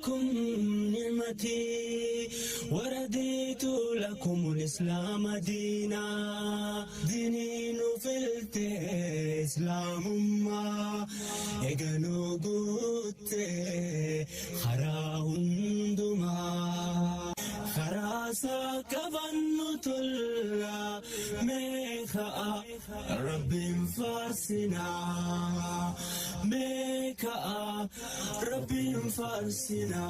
لكم نعمتي ورديت لكم الإسلام دينا. ديني نفلت إسلام ما إجنو قلت خراهندما خراسا كبنتلا ميخا رب فارسنا ميخا رب فارسنا.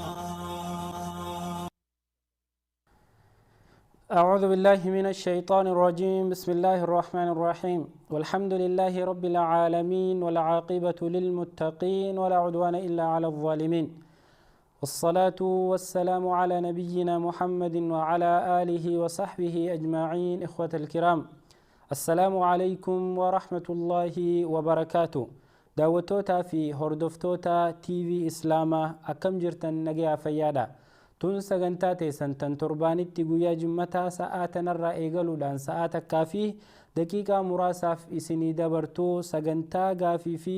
أعوذ بالله من الشيطان الرجيم. بسم الله الرحمن الرحيم. والحمد لله رب العالمين، والعاقبة للمتقين، ولا عدوان إلا على الظالمين، والصلاة والسلام على نبينا محمد وعلى آله وصحبه أجمعين. إخوة الكرام، السلام عليكم ورحمة الله وبركاته. داوتوتا في هردفتوتا تي في إسلاما، أكم جرتن نجيا فيادا tun sagantaa teessan tan torbaanitti guyyaa jimmataa sa'aa tanarraa eegaluudhaan sa'aa takkaa fi daqiiqaa muraasaaf isinii dabartuu sagantaa gaafii fi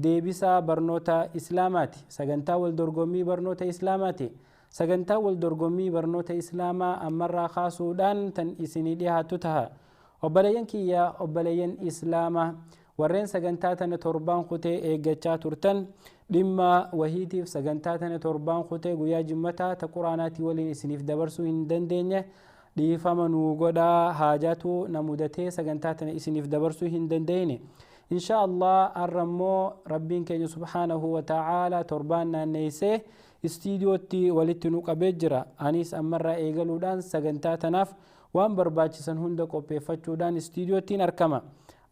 deebisaa barnoota islaamaati. Sagantaa wal dorgommii barnoota islaamaati. Sagantaa wal dorgommii barnoota islaamaa ammarraa kaasuudhaan tan isinii dhiyaatu taha. Obboleeyyan kiyya, obboleeyyan islaamaa, warreen sagantaa tana torbaan kutee eeggachaa turtan, dhimma wahiitiif sagantaa tana torbaan kutee guyyaa jimmataa ta quraanaatii waliin isiniif dabarsuu hin dandeenye dhiifama nuu godhaa. Haajaatu na mudatee sagantaa tana isiniif dabarsuu hin dandeenye. Insha Allah har'a immoo rabbiin keenya subhaanahu wa ta'aalaa torbaan naanneessee istiidiyootti walitti nu qabee jira. Anis ammarraa eegaluudhaan sagantaa tanaaf waan barbaachisan hunda qopheeffachuudhaan istiidiyoottiin argama.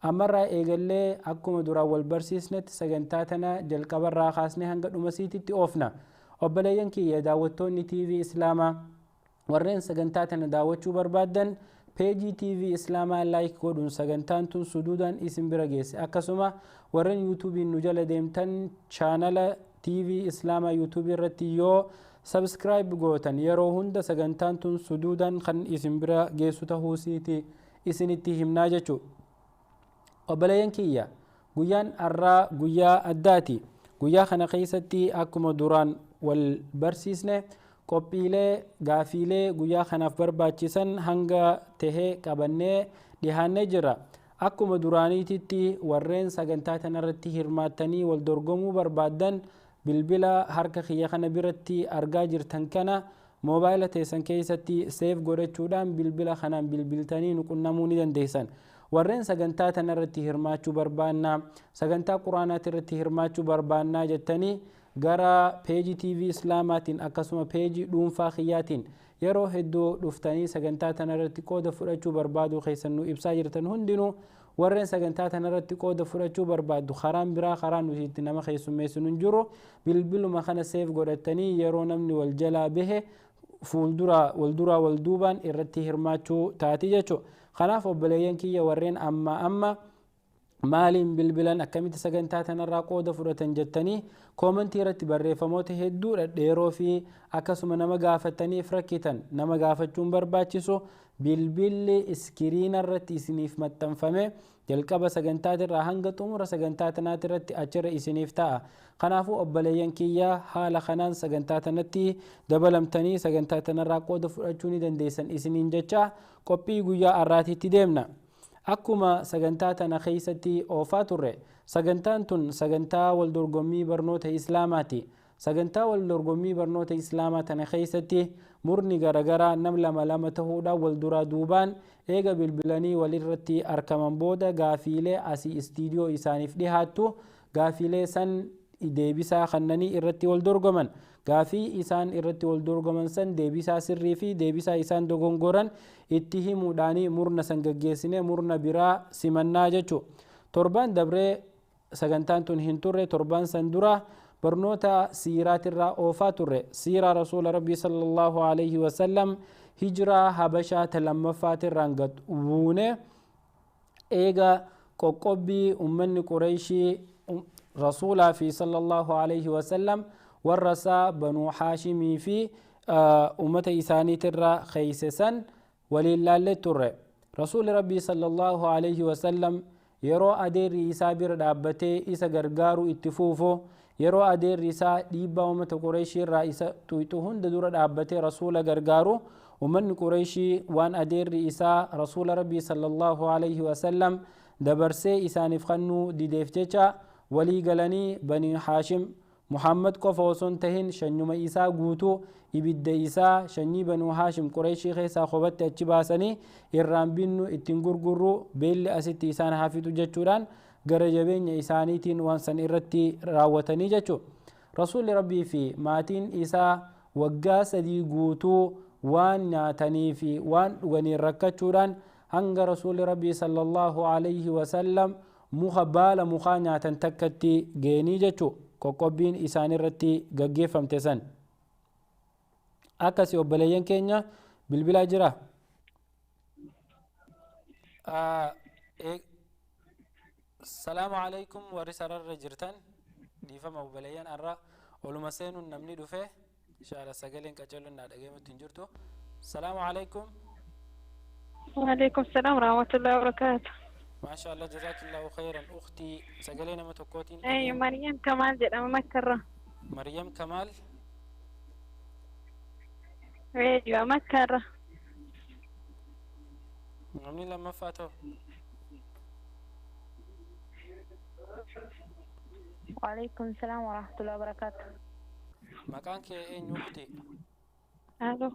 Ammarraa eegallee akkuma duraan wal barsiisnetti sagantaa tana jalqabarraa kaasnee hanga dhuma siititti oofna. Obboleeyyan kiyya, daawwattoonni TV Islaamaa, warreen sagantaa tana daawwachuu barbaaddan peejii TV Islaamaa like godhuun sagantaan tun suduudhaan isin bira geesse. Akkasuma warreen yuutuubiin nu jala deemtan chaanala TV Islaamaa yuutuubii irratti yoo subscribe gootan yeroo hunda sagantaan tun suduudhaan kan isin bira geessu tahuu siiti isinitti himnaa jechuudha. Obboleeyyan kiyya, guyyaan har'aa guyyaa addaati. Guyyaa kana keessatti akkuma duraan wal barsiisne qophiilee gaafiilee guyyaa kanaaf barbaachisan hanga tahee qabannee dhihaannee jira. Akkuma duraaniititti warreen sagantaa tanarratti hirmaattanii wal dorgomuu barbaaddan bilbila harka kiyya kana biratti argaa jirtan kana moobaayila teessan keessatti save godhachuudhaan bilbila kanaan bilbiltanii nu qunnamuu ni dandeessan. Warreen sagantaa tanarratti hirmaachuu barbaannaa, sagantaa quraanaati irratti hirmaachuu barbaannaa jettanii gara peejii TV Islaamaatiin akkasuma peejii dhuunfaa kiyyaatiin yeroo hedduu dhuftanii sagantaa tanarratti qooda fudhachuu barbaaduu keessan nu ibsaa jirtan hundinuu, warreen sagantaa tanarratti qooda fudhachuu barbaaddu karaan biraa karaa nuti itti nama keessummeessinu hin jiru. Bilbiluma kana save godhatanii yeroo namni wal jalaa bahe fuuldura wal duraa wal duubaan irratti hirmaachuu taati jechuudha. Kanaaf obboleeyyan kiyya, warreen amma amma maaliin bilbilan, akkamitti sagantaa tanarraa qooda fudhatan jettanii koomantii irratti barreeffamoota hedduu dhedheeroo fi akkasuma nama gaafataniif rakkitan, nama gaafachuun barbaachisu bilbilli iskiriina irratti isiniif maxxanfame jalqaba sagantaatirraa hanga xumura sagantaa tanaati irratti achirra isiniif ta'a. Kanaafuu obboleeyyan kiyya, haala kanaan sagantaa tanatti dabalamtanii sagantaa tanarraa qooda fudhachuu ni dandeessan isiniin jecha qophii guyyaa har'aatitti deemna. Akkuma sagantaa tana keessatti oofaa turre, sagantaan tun sagantaa wal dorgommii barnoota islaamaati. Sagantaa wal dorgommii barnoota islaamaa tana keessatti murni garagaraa nam lama lama tahuudhaan wal duraa duubaan eega bilbilanii walirratti argaman booda gaafiilee asii istiidiyoo isaaniif dhihaattu gaafiilee san deebisaa kannanii irratti wal dorgoman. Gaafii isaan irratti wal dorgoman san deebisaa sirrii fi deebisaa isaan dogongoran itti himuudhaanii murna san gaggeessine murna biraa simannaa jechuudha. Torbaan dabree sagantaan tun hin turre. Torbaan san dura barnoota siiraatirraa oofaa turre. Siiraa rasuula rabbii sallallahu alaihi wasallam hijiraa habashaa ta lammaffaatirraan gad buune, eega qoqqobbii ummanni qureeshii rasuulaa fi sallallahu alaihi wasallam warra isaa banuu haashimii fi ummata isaaniitirra keeyse waliin laallee turre. Rasuulli rabbii sallallahu alaihi wasallam yeroo adeerri isaa bira dhaabbatee isa gargaaru itti fuufu, Yeroo adeerri isaa dhiibbaa uummata Qureeshii irraa isa xuyxu hunda dura dhaabbatee Rasuula gargaaru, uummanni Qureeshii waan adeerri isaa Rasuula Rabbii sallallahu alaihi wasallam dabarsee isaaniif kennuu dideef jecha walii galanii Banii Haashim Muhammad qofa osoo hin tahin shanyuma isaa guutuu ibidda isaa shanyii Banuu Haashim Qureeshii keessaa kophatti achi baasanii irraan binnu ittiin gurgurru, beelli asitti isaan haa fixu jechuudhaan gara jabeenya isaaniitiin waan san irratti raawwatanii jechuudha. Rasuulli Rabbii fi maatiin isaa waggaa 3 guutuu waan nyaatanii fi waan dhuganiin rakkachuudhaan hanga Rasuulli Rabbii sallallahu alaihi wasallam muka baala mukaa nyaatan takkatti geenii jechuudha. Qoqqobbiin isaan irratti gaggeeffamte san. Akkasi obboleeyyan keenya, bilbilaa jira. Salaamu alaikum. Warri sararra jirtan, dhiifama obboleeyyan, har'a oluma seenuun namni dhufe, inshaalla sagaleen qaceelloon naa dhagahamutti hin jirtu. Salaamu alaikum. وعليكم السلام ورحمة الله وبركاته. Maasha Allah, jazaakillahu khayran ukhtii. Sagalee nama tokkootiin. أي مريم كمال jedhama, Makkarra. Maryam Kamaal. أيوة، Makkarra. Namni lammaffaa ta'u. وعليكم السلام ورحمة الله وبركاته. Maqaan kee eenyu, ukhtii? ألو.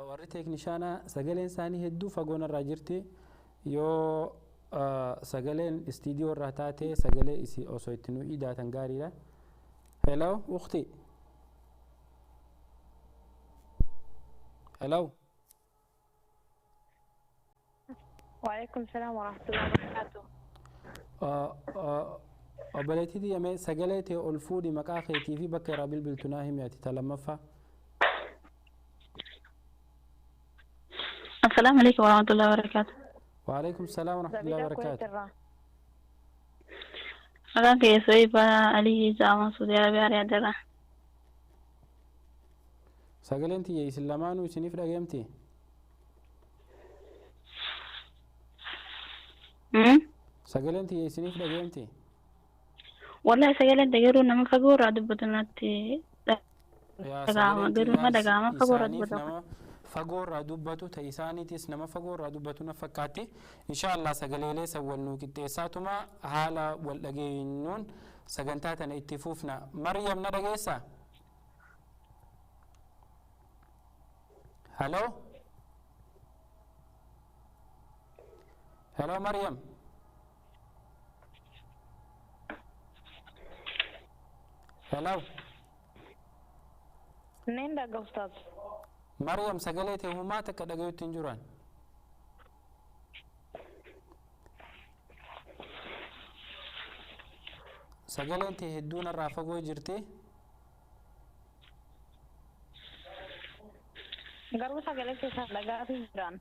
Warri teeknishaanaa sagaleen isaanii hedduu fagoon irraa jirti. Yoo sagaleen istiidiyoo irraa taate, sagalee isii osoo itti nu idaatan gaariidha. Hello, ukhti. Hello. وعليكم السلام ورحمة الله وبركاته. Obboleettii diyyamee, sagalee ta'e ol fuudhi. Maqaa keetii fi bakka irraa bilbiltu naa himi ati ta lammaffaa. السلام عليكم ورحمة الله وبركاته. وعليكم السلام ورحمة الله زبيدة وبركاته. كويت irraa. Maqaan kiyya Suwayba Alii jedhama, Saudi Arabiyaa Riyaad. Sagaleen tiyya isin lamaanuu isiniif dhageemti? Sagaleen tiyya isiniif dhageemti? Wallahi sagaleen garuu nama fagoo irraa dubbatu natti Yaa dhaga'ama. sagaleen Garuu nama tiyyaa dhaga'ama fagoo irraa isaaniif dubbatu. Nama fagoo irraa dubbatu ta isaaniitis nama fagoo irraa dubbatu na fakkaatti. Insha Allah sagaleelee san wal nuu qixxeessaatuma haala wal dhageenyuun sagantaa tana itti fufna. Maryam, na dhageessaa? Hello, hello, Maryam. Hello. Niin dhaga, ustaaz. Maryam, sagalee ta'e humaa takka dhagayutti hin jiran. Sagaleen ta'e hedduun irraa fagoo jirti. Garuu sagalee keessan dhagaatii jiran.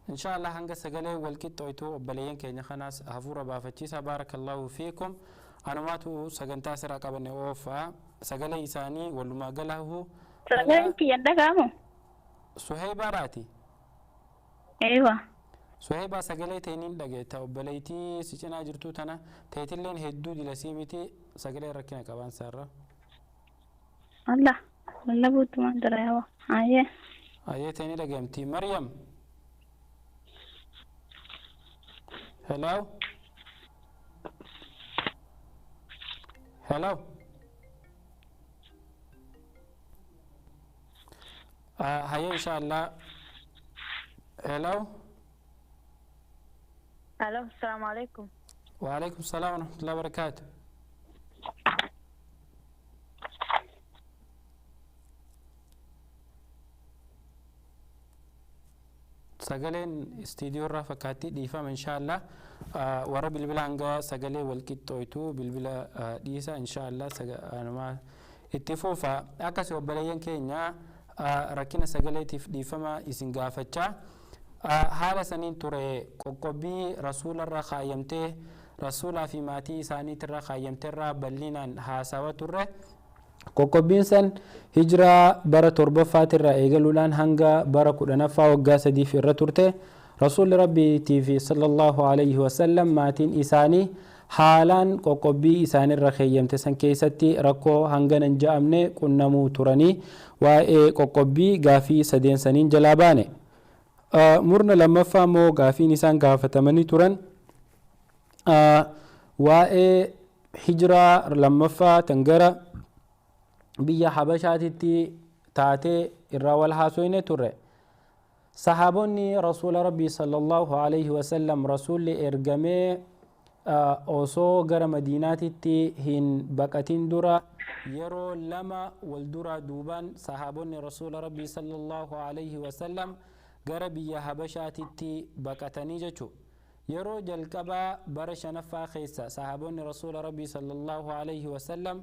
Insha Allah hanga sagalee wal qixxooytu obboleeyyan keenya kanaas hafuura baafachiisa. Baarakallahu fiikum. Anumaatu sagantaa siraa qabanne oofaa sagalee isaanii walumaa galahu. Sagaleen kiyya hin dhaga'amu? Suheybaadhaati. Eewa. Suheybaa, sagalee ta'iniin dhageetta. Obboleettii si cinaa jirtu tana teetilleen hedduu dilasii miti, sagalee rakkina qabaan saarra. Allah. Lallabuutu jira yawa. Ayyee. Ayyee, ta'ini dhageemti. Maryam. Hello. Hello. Hayyee, insha Allah. Hello. Alo, asalaamu alaikum. وعليكم السلام ورحمة الله وبركاته. Sagaleen istiidiyoo irraa fakkaatti, dhiifama. Inshaallah warra bilbila hanga sagalee wal qixxooytu bilbila dhiisa. Inshaallah anumaa itti fuufa. Akkasi obboleeyyan keenya, rakkina sagaleetiif dhiifama isin gaafachaa, haala saniin ture qoqqobbii Rasuularra kaayyamtee, Rasuulaa fi maatii isaaniitirra kaayyamteerraa bal'inaan haasawa turre. Qoqqobbiin san hijiraa bara 7ffaatirraa eegaluudhaan hanga bara 10ffaa waggaa 3f irra turte. Rasuulli Rabbiitii fi sallallahu alaihi wasallam maatiin isaanii Haalaan qoqqobbii isaanirra keeyyamte san keessatti rakkoo hangana hin ja'amne qunnamuu turanii waa'ee qoqqobbii gaafii sadeen saniin jalaa baane. Murna lammaffaa immoo gaafiin isaan gaafatamanii turan waa'ee hijiraa lammaffaa tan gara biyya Habashaatitti taatee irraa wal haasoyne turre. Sahaabonni Rasuula Rabbii sallallahu alaihi wasallam Rasuulli ergamee osoo gara Madiinaatitti hin baqatin dura yeroo lama wal duraa duubaan sahaabonni Rasuula Rabbii sallallahu alaihi wasallam gara biyya Habashaatitti baqatanii jechuudha. Yeroo jalqabaa bara shanaffaa keessa sahaabonni Rasuula Rabbii sallallahu alaihi wasallam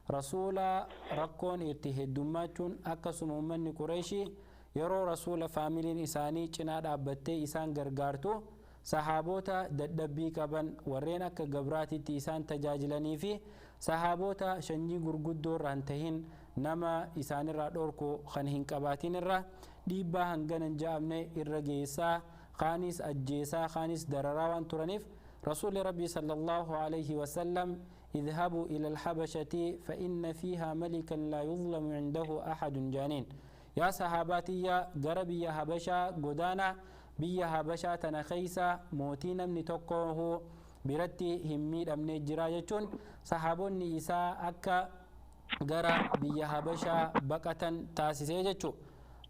Rasuula rakkoon itti heddummachuun akkasuma uummanni Qureeshii yeroo Rasuula faamiliin isaanii cinaa dhaabbattee isaan gargaartu sahaabota dadhabbii qaban warreen akka gabraatitti isaan tajaajilanii fi sahaabota sanyii gurguddoo irraa hin tahin nama isaanirraa dhorku kan hin qabaatin irra dhiibbaa hangana hin ja'amne irra geessaa kaanis ajjeesaa kaanis dararaa waan turaniif Rasuulli Rabbii sallallahu alaihi wasallam اذهبوا إلى الحبشة فإن فيها ملكا لا يظلم عنده أحد جانين. يا صحاباتي غربي يا حبشة قدانا بيا حبشة تنخيسة موتين من تقوه برتي هميد أمن جراجتون صحابون إساء أكا غرا بيا حبشة بقة تاسيسيجتو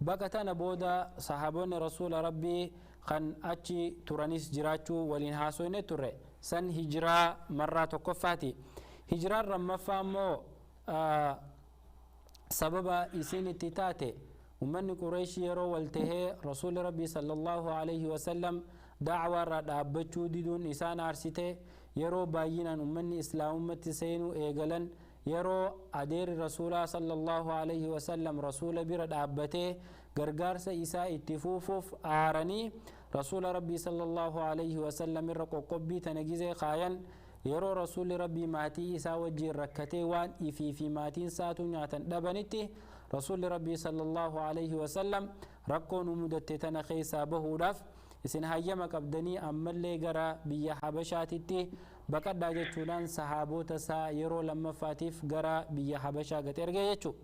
بقة بودا صحابون رسول ربي خن أتشي ترانيس جراجو ولين حاسوين تره سن هجرة مرة تكفاتي. هجرة رمفا مو سبب إسين التتاتي ومن قريش يرو والتهي رسول ربي صلى الله عليه وسلم دعوة رابطو ديدون إسان عرسته يرو باينا ومن إسلام متسينو إيغلن يرو أدير رسول صلى الله عليه وسلم رسول برد أبته غرغارس إساء اتفوفوف آرني رسول ربي صلى الله عليه وسلم رقو قبي تنجيزي خاين يرو رسول ربي ماتي إساء وجي ركتي وان إفي في ماتين ساتو نياتن دبنتي رسول ربي صلى الله عليه وسلم ركون مدتتنا خيسا بهوداف isin hayyama qabdanii ammallee gara biyya Habashaatitti baqadhaa jechuudhaan sahaabota isaa yeroo lammaffaatiif gara biyya Habashaa gad erge jechuudha.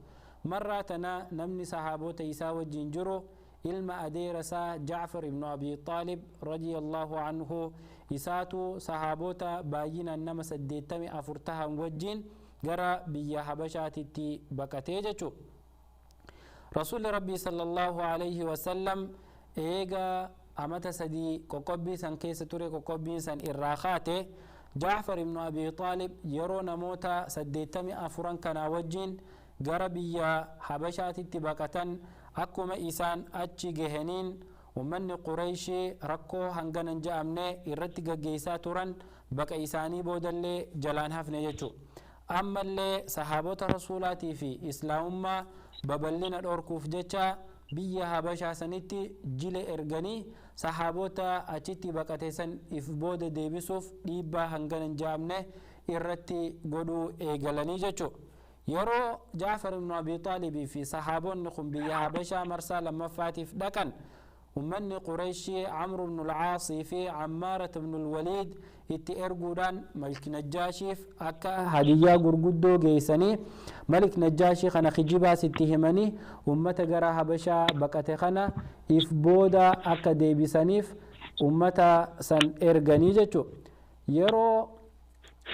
Marraa tana namni sahaabota isaa wajjin jiru ilma adeera isaa Jaafar ibnu Abi Xaalib radiyallahu anhu isaatu sahaabota baay'inaan nama 84 tahan wajjin gara biyya Habashaatitti baqatee jechuudha. Rasuulli Rabbii sallallahu alaihi wasallam eega amata sadii qoqqobbii san keessa ture qoqqobbiin san irraa kaate Jaafar ibnu Abi Xaalib yeroo namoota 84 kanaa wajjin gara biyya Habashaatitti baqatan akkuma isaan achi gahaniin uummanni Qureeshii rakkoo hangana hin ja'amne irratti gaggeessaa turan baqa isaanii boodallee jalaan hafne jechuudha. Ammallee sahaabota Rasuulaatii fi Islaamummaa babal'ina dhorkuuf jecha biyya Habashaa sanitti jile erganii sahaabota achitti baqate san if booda deebisuuf dhiibbaa hangana hin ja'amne irratti godhuu eegalanii jechuudha. Yeroo Jaafar ibnu Abi Xaalibii fi sahaabonni kun biyya Habashaa marsaa lammaffaatiif dhaqan ummanni Qureeshii Amru ibnu Alcaasii fi Ammaarat ibnu Alwaliid itti erguudhaan Malik Najjaashiif akka hadiyyaa gurguddoo geessanii Malik Najjaashii kana kijibaas itti himanii ummata gara Habashaa baqate kana if booda akka deebisaniif ummata san erganii jechuudha. Yeroo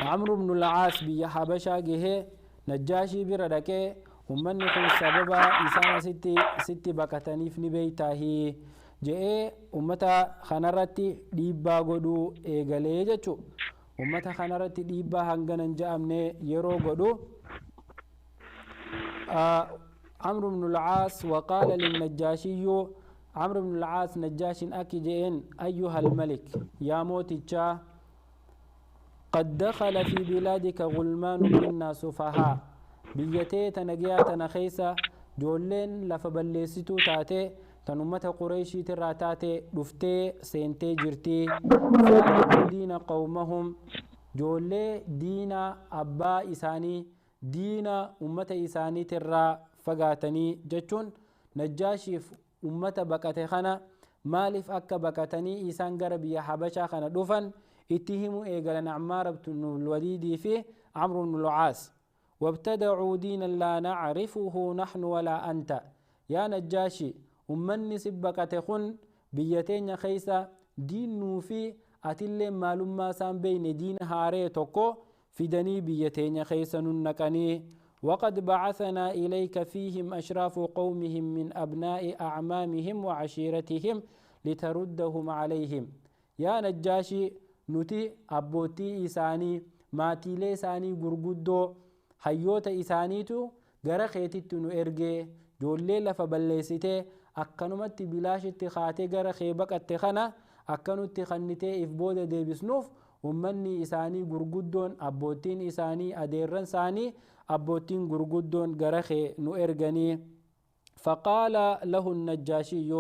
Amru ibnu Alcaas biyya Habashaa gahee Najjaashii bira dhaqee ummanni kun sababa isaan asitti sitti baqataniif ni beeytaahii je'ee ummata kanarratti dhiibbaa godhuu eegalee jechuudha. Ummata kanarratti dhiibbaa hangana hin ja'amne yeroo godhu Amru ibnu Alcaas waqaala linnajjaashiyyu Amru ibnu Alcaas Najjaashin akki je'een ayyuha almalik yaa mootichaa قد دخل في بلادك غلمان منا سفهاء بيتي تنجيا تنخيسة جولين لفبلسيتو تاتي تنمت قريشي ترى تاتي دفتي سنتي جرتي فارقوا دين قومهم جولي دين أبا إساني دين أمة إساني ترى فقاتني جتشون نجاشي أمة بكتي خنا مالف أكا بكتني إسان غربية حبشا خنا دفن اتهم إيقالا عمار بن الوليد في عمرو بن العاص. وابتدعوا دينا لا نعرفه نحن ولا أنت. يا نجاشي أمني سبك تخن بيتين خيسة دين في أتلي معلومة سام بين دين هاري تكو في دني بيتين خيسة ننكني. وقد بعثنا إليك فيهم أشراف قومهم من أبناء أعمامهم وعشيرتهم لتردهم عليهم. يا نجاشي نتي أبوتي إساني ماتيلي إساني غرغدو hayyoota isaaniitu gara keetitti nu ergee joollee lafa balleessitee akkanumatti bilaashitti kaatee gara kee baqatte kana akkanutti kannitee if booda deebisnuuf ummanni isaanii gurguddoon abboottiin isaanii adeerran isaanii abboottiin gurguddoon gara kee nu erganii. فقال له النجاشي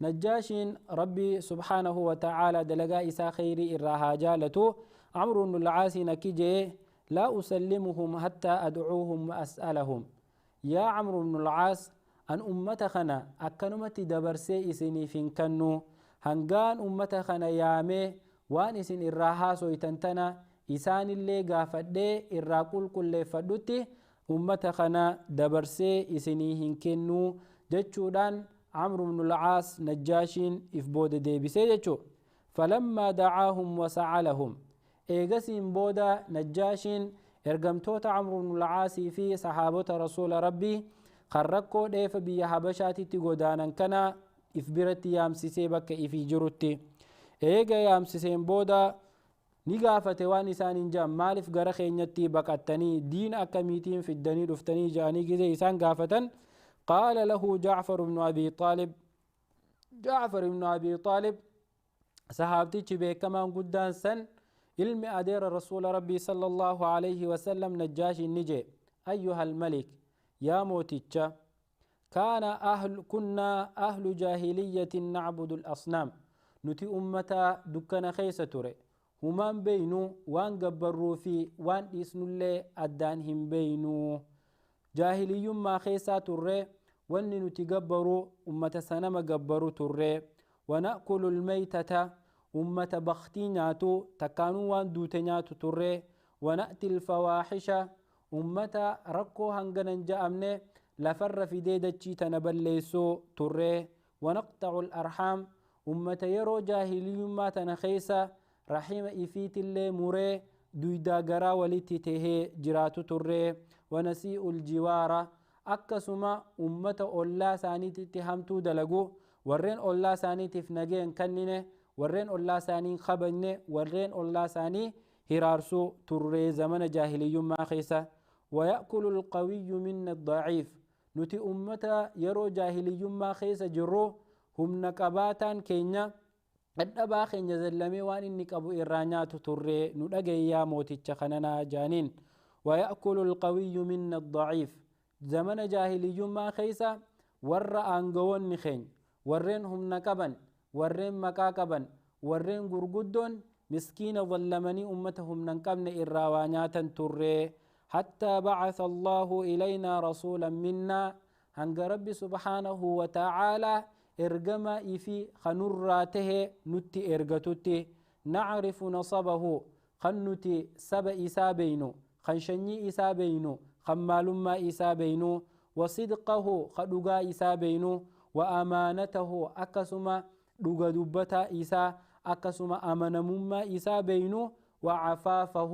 نجاشين ربي سبحانه وتعالى دلقا إسا خيري إراها جالته عمرو بن العاص نكجي لا أسلمهم حتى أدعوهم وأسألهم. يا عمرو بن العاص أن أمتخنا أكنمت دبرسي إسني فين كنو هنغان أمتخنا يامي وان إسن إراها سويتنتنا إسان اللي غافدي إراقول كل فدوتي أمتخنا دبرسي إسني هنكنو جتشودان عمرو بن العاص نجاشين إفبود ديبسي جتشو. فلما دعاهم وسعلهم eegasiin booda najjaashiin ergamtoota Amru ibn al-Aasii fi sahaabota rasuula rabbii kan rakkoo dheefa biyya Habashaatitti godaanan kana if biratti yaamsisee bakka ifii jirutti eega yaamsiseen booda ni gaafate waan isaaniin jedhan maaliif gara keenyatti baqattanii diina akkamiitiin fiddanii dhuftanii jedhanii gizee isaan gaafatan. qaala lahu Jacfar ibnu Abi Xaalib Jacfar ibnu Abi Xaalib sahaabtichi beekamaan guddaan san ilmi adeera rasuula rabbii صلى الله عليه وسلم najjaashi ni jee أيها الملك يا موتيتشا كان أهل كنا أهل جاهلية نعبد الأصنام نتي أمتا دكنا خيسة تري همان بينو وان قبروا في وان إسنو اللي أدانهم بينو جاهلي ما خيسة تري وان نتي قبروا أمة سنم قبروا تري ونأكل الميتة أمة بختي ناتو تكانوا وان دوتي ناتو تري ونأتي الفواحشة أمة ركو هنغنن جأمني لفر في ديدتشي تنبليسو تري ونقطع الأرحام أمة يرو جاهلي ما تنخيسة رحيم إفيت اللي مري دويدا غرا ولتي تهي جراتو تري ونسيء الجوارة أكسما أمة أولا سانيتي تهمتو دلقو ورين أولا سانيتي فنجين كننه ورين أولا ساني خبنه ورين أولا ساني هرارسو تري زمن جاهلي ما خيسة. ويأكل القوي من الضعيف نتي أمة يرو جاهلي ما خيسة جرو هم نكباتان كينيا الأبا خين زلمي وان إنك أبو إرانيات تري ندقي يا موتي خننا جانين. ويأكل القوي من الضعيف زمن جاهلي ما خيسة ور أنقون خين ورين هم نكبا ورين مكاكبا ورين غرغدون مسكين ظلمني أمتهم ننكبن إراوانيات تري حتى بعث الله إلينا رسولا منا هنگ رب سبحانه وتعالى إرجما إفي خنراته نتي إرجتتي نعرف نصبه خنتي سب إسابينو خنشني إسابينو خمالما إسابينو وصدقه خدقا إسابينو وأمانته أكسما دقا دبتا إسا أكسما أمنمما إسابينو وعفافه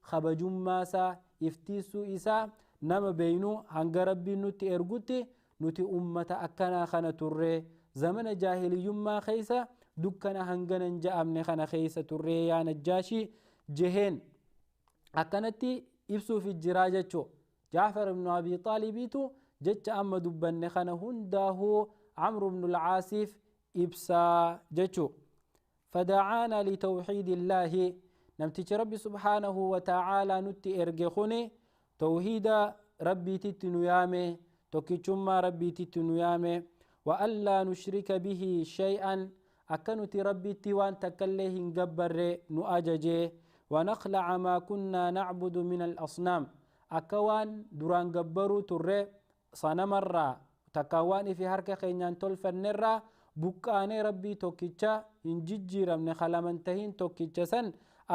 خبجما سا افتيسو إسا نما بينو هنگ ربي نتي إرجتي نتي أمة أكنا خنا تري زمن جاهلي ما خيسة دكنا هنگنا جأمن خنا خيسة تري يا نجاشي جهين أكنتي إبسو في الجراجة جعفر بن أبي طالبيتو جت أما دبن خنا هنده عمرو بن العاصف إبسا جتشو. فدعانا لتوحيد الله نمتج ربي سبحانه وتعالى نتي إرجخوني توحيد ربي تتنيامي توكيشما ربي تتنيامي وألا نشرك به شيئا أكنت ربي تيوان تكله نجبر نؤججي ونخلع ما كنا نعبد من الأصنام أكوان دران جبرو تري صنمرا تكوان في حركة خينيان تلفنرا بكاني ربي توكيتشا إن ججيرم نخلمنتهين توكيتشا سن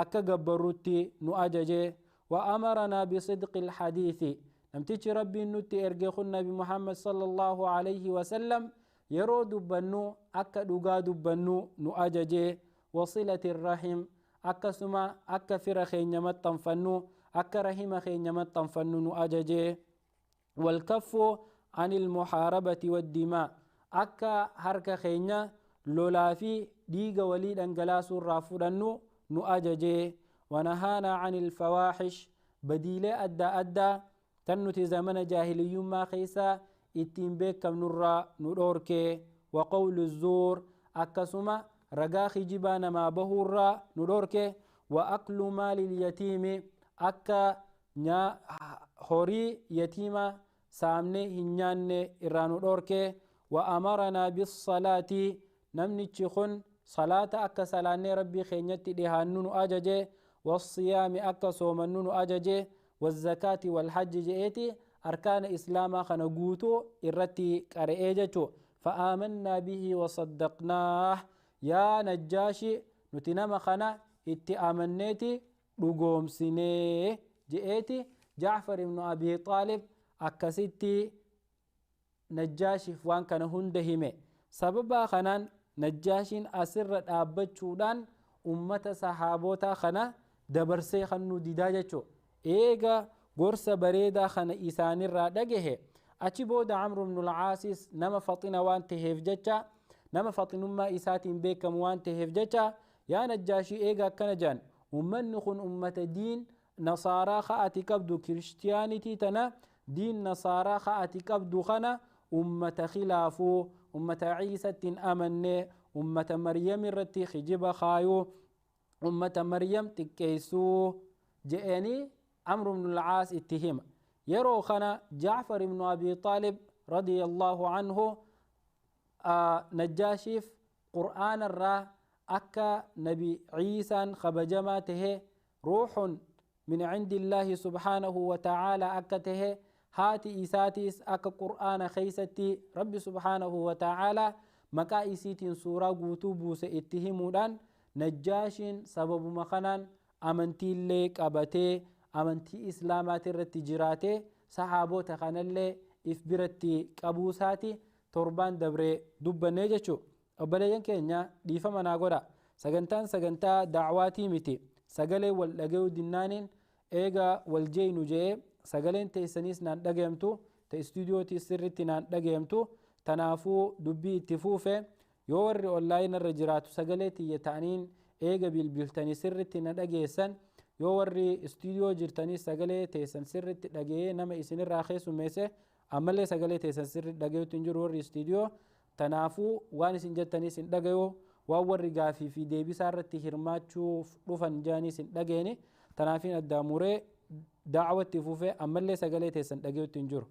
akka gabbarrutti nu ajaje. Wa amaranaa bisidqi ilhadiisi, namtichi Rabbiin nutti erge kun Nabi Muhammad sallallahu alayhi wasallam yeroo dubbannu akka dhugaa dubbannu nu ajaje. Wasilati irrahim, akkasuma akka fira keenya maxxanfannu, akka rahima keenya maxxanfannu nu ajaje. Walkaffu عن المحاربة والدماء، akka harka keenya lolaa fi dhiiga walii dhangalaasuu irraa fudhannu nu ajaje. ونهانا عن الفواحش، badiilee adda addaa tan nuti zamana jaahiliyyummaa keessa ittiin beekamnurraa nu dhoorke. وقول الزور، akkasuma ragaa kijibaa namaa bahuurraa nu dhoorke. وأكل مال اليتيم، akka horii yatiima saamne hin nyaanne irraa nu dhoorke. وأمرنا بالصلاة، namnichi kun salaata akka salaannee Rabbii keenyatti dhihaannu nu ajaje. والصيام، akka soomannu nu ajaje. والزكاة والحج je'eeti arkaana islaamaa kana guutuu irratti qara'ee jechu. فآمنا به وصدقناه، yaa Najjaashi, nuti nama kana itti amanneeti dhugoomsinee je'eeti. Jacfar ibnu Abi Xaalib akkasitti Najjaashiif waan kana hunda hime. Sababaa kanaan Najjaashiin asirra dhaabbachuudhaan ummata sahaabota kana dabarsee kannuu didaa jechu. Eega gorsa bareedaa kana isaanirraa dhagahe, achi booda Camru bnu Lcaasis nama faxina waan taheef jecha, nama faxinummaa isaatiin beekamu waan taheef jecha, yaa Najjaashii, eega akkana jedhan ummanni kun ummata diin nasaaraa ka'ati qabdu, kiristiyaanitii tana, diin nasaaraa ka'ati qabdu kana ummata khilaafuu, ummata Ciisatti hin amanne, ummata Maryam irratti kijiba kaayuu, ummata Maryam xiqqeessuu je'anii Amru bnu Lcaas itti hima. Yeroo kana Jacfar ibnu Abi Xaalib radiyallaahu anhu Najjaashiif Qur'aana irraa akka Nabi Ciisaan kabajamaa tahe, ruuxun min cindi illaahi subhaanahu wa ta'aalaa akka tahe, haati isaatiis akka Qur'aana keeysatti Rabbi subhaanahu wa ta'aalaa maqaa isiitiin suuraa guutuu buuse itti himuudhaan, Najjaashiin sababuma kanaan amantiillee qabatee, amantii islaamaati irratti jiraatee, sahaabota kanallee if biratti qabuusaati torbaan dabree dubbannee jechu. Obboleeyyan keenya, dhiifama naa godha, sagantaan sagantaa dacwaatii miti. Sagalee wal dhagayuu dinnaaniin eega wal jeeynu je'ee sagaleen teessaniis naan dhagayamtu, ta istuudiyootii sirritti naan dhagayamtu. Tanaafuu dubbii itti fuufe. Yoo warri online irra jiraatu sagalee tiyya ta'aniin eega bilbiltanii sirritti na dhageessan, yoo warri istuudiyoo jirtanii sagalee teessan sirritti dhagayee nama isinirraa keessummeesse, ammallee sagalee teessan sirritti dhagayuutti hin jiru warri istuudiyoo. Tanaafuu waan isin jettaniis hin dhagayu, waan warri gaafii fi deebisaa irratti hirmaachuuf dhufan jedhaniis hin dhageeni. Tanaafiin addaa muree daawwatti fufee. Ammallee sagalee teessan dhagayuutti hin jiru.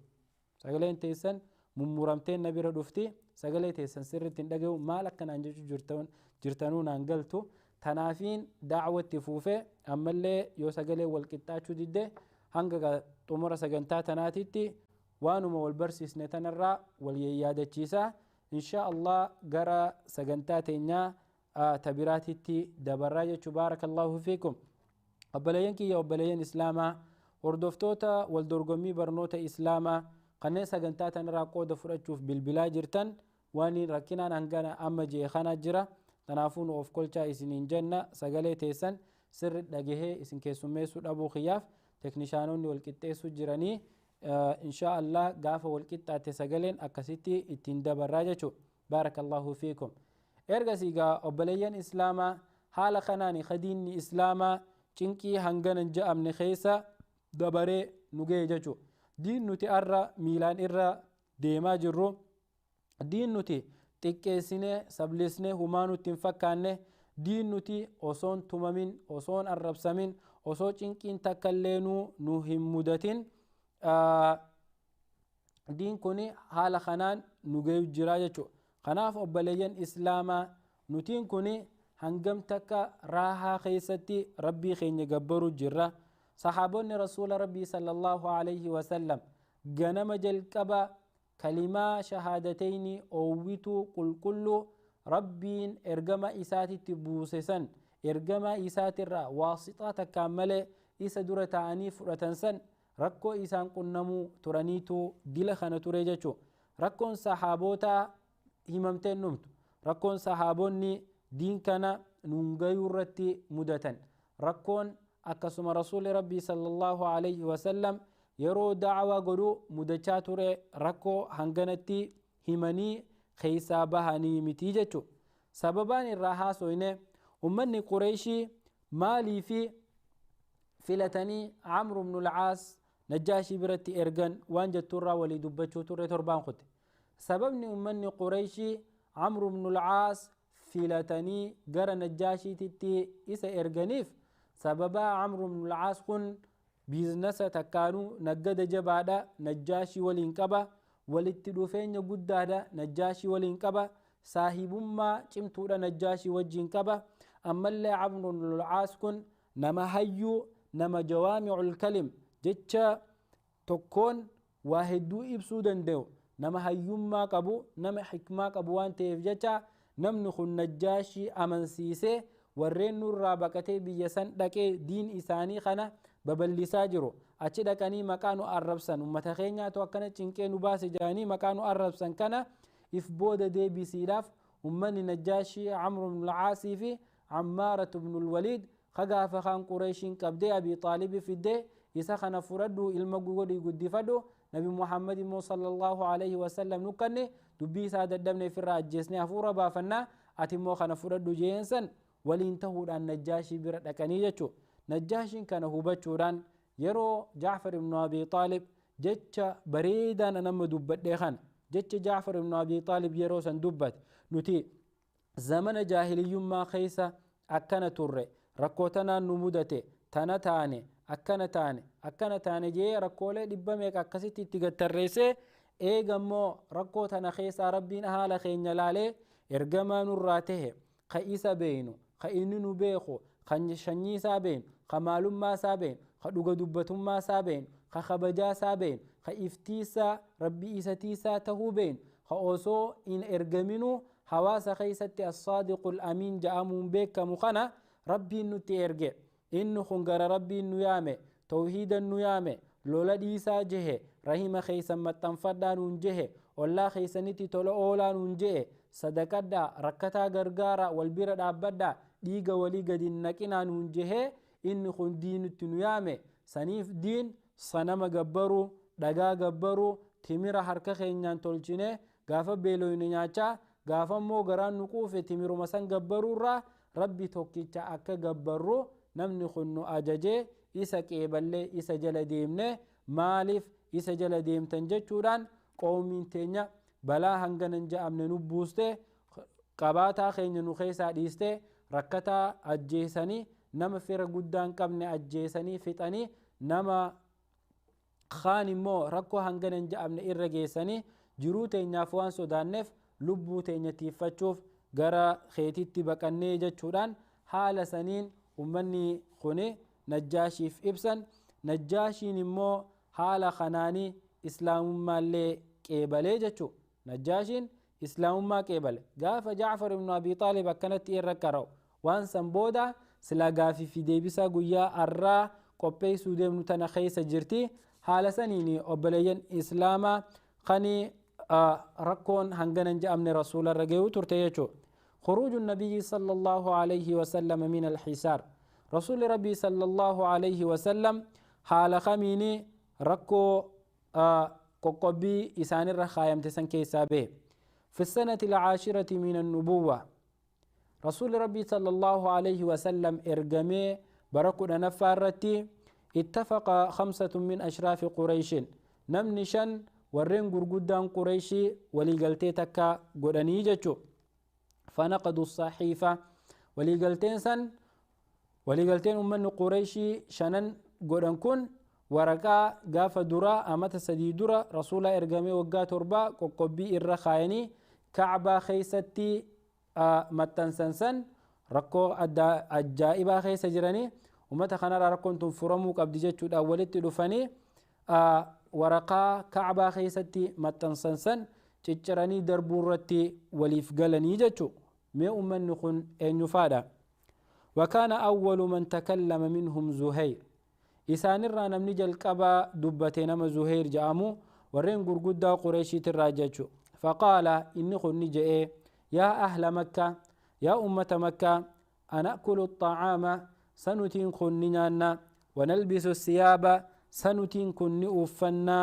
Sagaleen teessan mummuramteen na bira dhufti. Sagalee teessan sirritti hin dhagayu. Maal akkanaan jechuu jirtanuu naan galtu. Tanaafiin daawwatti fufee. Ammallee yoo sagalee wal qixxaachuu didde, hanga xumura sagantaa tanaatitti waanuma wal barsiisne tanarraa wal yaadachiisa. Insha Allah gara sagantaa teenyaa tabiraatitti dabarraa jechuu. Baarakallahu fiikum. Obboleeyyan kiyya, obboleeyyan islaamaa, hordoftoota wal dorgommii barnoota islaamaa, kanneen sagantaa tanarraa qooda fudhachuuf bilbilaa jirtan, waan rakkinaan hangana amma jee kana jira. Kanaafuu nu of kolchaa isiniin jenna. Sagalee teessan sirri dhagahee isin keessummeessuu dhabuu kiyyaaf teknishaanonni wal qixxeessuu jiranii. Insha Allah gaafa wal qixxaate sagaleen akkasitti ittiin dabarraa jechuu. Baarakallahu fiikum. Ergasii gaa obboleeyyan islaamaa, haala kanaan kadiinni islaamaa cinqii hanganan je'amne keessa dabaree nu ga'e jechuu. Diin nuti arra miilaan irra deemaa jirru, diin nuti xiqqeessinee sablisnee humaa nutti hin fakkaanne, diin nuti osoon tumamin, osoon arrabsamin, osoo cinqiin takka illee nu hin mudatin, diin kun haala kanaan nu gayu jira jechuudha. Kanaaf obboleeyyan islaamaa, nutiin kun hangam takka raahaa keessatti Rabbii keenya gabbaruu jirra? Saxaabonni Rasuula Rabbii sallallahu alayhi wasallam ganama jalqaba kalimaa shahaadatayni oowwituu qulqulluu Rabbiin ergama isaatitti buuse san Ergamaa isaatirraa waasixaa takkaan malee isa dura ta'anii fudhatan san rakkoo isaan qunnamuu turaniitu dila kana ture jechuu. Rakkoon sahaabootaa himamteen dhumtu. Rakkoon sahaabonni diin kana nuun gayuu irratti mudatan. Rakkoon akkasuma rasuulli rabbii sallallahu alayhi wasallam yeroo da'awaa godhuu mudachaa ture rakkoo hanganatti himanii keessaa bahanii miti jechuu. Sababaan irraa haasoyne ummanni Qureeshii maalii fi filatanii Amru ibnu al-Caas Najjaashii biratti ergan waan jetturraa walii dubbachuu turre torbaan kute. Sababni ummanni Qureeshii Amru ibnu al-Caas filatanii gara Najjaashiititti isa erganiif sababaa Amru ibnu al-Caas kun biizinasa takkaanuu naggada jabaadha Najjaashii waliin qaba, walitti dhufeenya guddaadha Najjaashii waliin qaba, saahibummaa cimtuudha Najjaashii wajjiin qaba. Ammallee Amru ibnu al-Caas kun nama hayyuu, nama jawaami'ul kalim jecha tokkoon waa hedduu ibsuu danda'u, nama hayyummaa qabu, nama xikmaa qabu waan ta'eef jecha namni kun Najjaashii amansiisee warreen nurraa baqatee biyya san dhaqee diin isaanii kana babal'isaa jiru. Achi dhaqanii maqaa nu arrabsan, ummata keenyaatu akkana cinqee nu baase jedhanii maqaa nu arrabsan kana if booda deebisiidhaaf ummanni Najjaashii Amru ibnu al-Caasii fi Ammaaratu ibnu al-Waliid kagaafa kaan Qureeshiin qabdee Abii Xaalibi fiddee isa kana fudhadhu ilma godhii guddifadhu Nabi Muhammad immoo sallallahu alayhi wasallam nu kanne dubbii isaa dadhabne ofirraa ajjeesnee hafuura baafannaa ati immoo kana fudhadhu jeen waliin tahuudhaan Najjaashii bira dhaqanii jechuu. Najjaashiin kana hubachuudhaan yeroo Jaafar ibnu Abii Xaalib jecha bareedaan nama dubbadhee kana jecha Jaafar ibnu Abii Xaalib yeroo san dubbate nuti zamana jaahiliyyummaa keessa akkana turre, rakkoo tanaan nu mudate, tana taane, akkana taane, akkana taane jee rakkoolee dhibba meeqa akkasitti itti gattarreessee eega immoo rakkoo tana keessaa rabbiin haala keenya laalee ergamaa nurraa tahe ka isa beeynu, ka inni nu beeku, ka sanyii isaa beeynu, ka maalummaa isaa beeynu, ka dhuga dubbatummaa isaa beeynu, ka kabajaa isaa beeynu, ka iftiisaa rabbii isa tiisaa tahuu beeynu, ka osoo hin ergaminuu hawaasa keessatti as-saadiqul amiin ja'amuun beekamu kana rabbiin nutti erge. Inni kun gara rabbiin nu yaame, tawhiidan nu yaame, lola dhiisaa jehe, rahima keessan maxxanfadhaa nuun jehe, ollaa keessanitti tola oolaa nuun jehe, sadaqadhaa, rakkataa gargaaraa, wal bira dhaabbadhaa, dhiiga walii gadi hin naqinaa nuun jehe inni kun diinitti nu yaame. Saniif diin sanama gabbaruu, dhagaa gabbaruu, timira harka keenyaan tolchine gaafa beeloyne nyaachaa, gaafa immoo garaan nu quufe timiruma san gabbaruurraa rabbi tokkicha akka gabbarru namni kun nu ajajee isa qeeballee isa jala deemne maaliif isa jala deemtan jechuudhaan qoomiin teenya balaa hangana hin ja'amne nu buuste, qabaataa keenya nu keessaa dhiiste, rakkataa ajjeesanii, nama fira guddaa hin qabne ajjeesanii fixanii, nama kaan immoo rakkoo hangana hin ja'amne irra geessanii jiruu teenyaaf waan sodaanneef lubbuu teenya tiiffachuuf gara keetitti baqannee jechuudhaan haala saniin ummanni kuni Najjaashiif ibsan. Najjaashiin immoo haala kanaanii islaamummaallee qeebalee jechuu. Najjaashiin islaamummaa qeebale. Gaafa Jaafar ibnu Abii Xaalib akkanatti irra qara'u waan san booda silaa gaafii fi deebisaa guyyaa arraa qopheessuu deemnu tana keessa jirti. Haala saniin obboleeyyan islaamaa kani rakkoon hangana hin ja'amne rasuularra gahuu turte jechuu. خروج النبي صلى الله عليه وسلم من الحصار. رسول ربي صلى الله عليه وسلم حال خميني ركو ققبي إسان الرخايم تسن كيسابه في السنة العاشرة من النبوة. رسول ربي صلى الله عليه وسلم إرقمي بركو نفارتي اتفق 5 من أشراف قريش نمنشا ورين قرقودان قريشي ولي تكا قراني جتشو. فنقضوا الصحيفة ولي سن ولي أمن قريشي شنن قران كن ورقا قاف درا أمت سدي درا رسول إرقامي وقا تربا ققبي إرخايني كعبة خيستي متنسنسن ركو أجائبا خيس جراني ومتى خنرا ركنتم فرمو قبل جتشو الأولت لفني ورقا كعبة خيستي متنسنسن cicciranii darbuu irratti waliif galanii jechuu. Mee ummanni kun eenyu faadha? وكان أول من تكلم منهم زهير إسان الرا نمني جلقبا دبتي نما زهير جامو ورين غرغدا قريشي تراجچو فقال إني خني جئ يا أهل مكة يا أمة مكة أنأكل الطعام سنتين خنينا ونلبس الثياب سنتين كن أفنا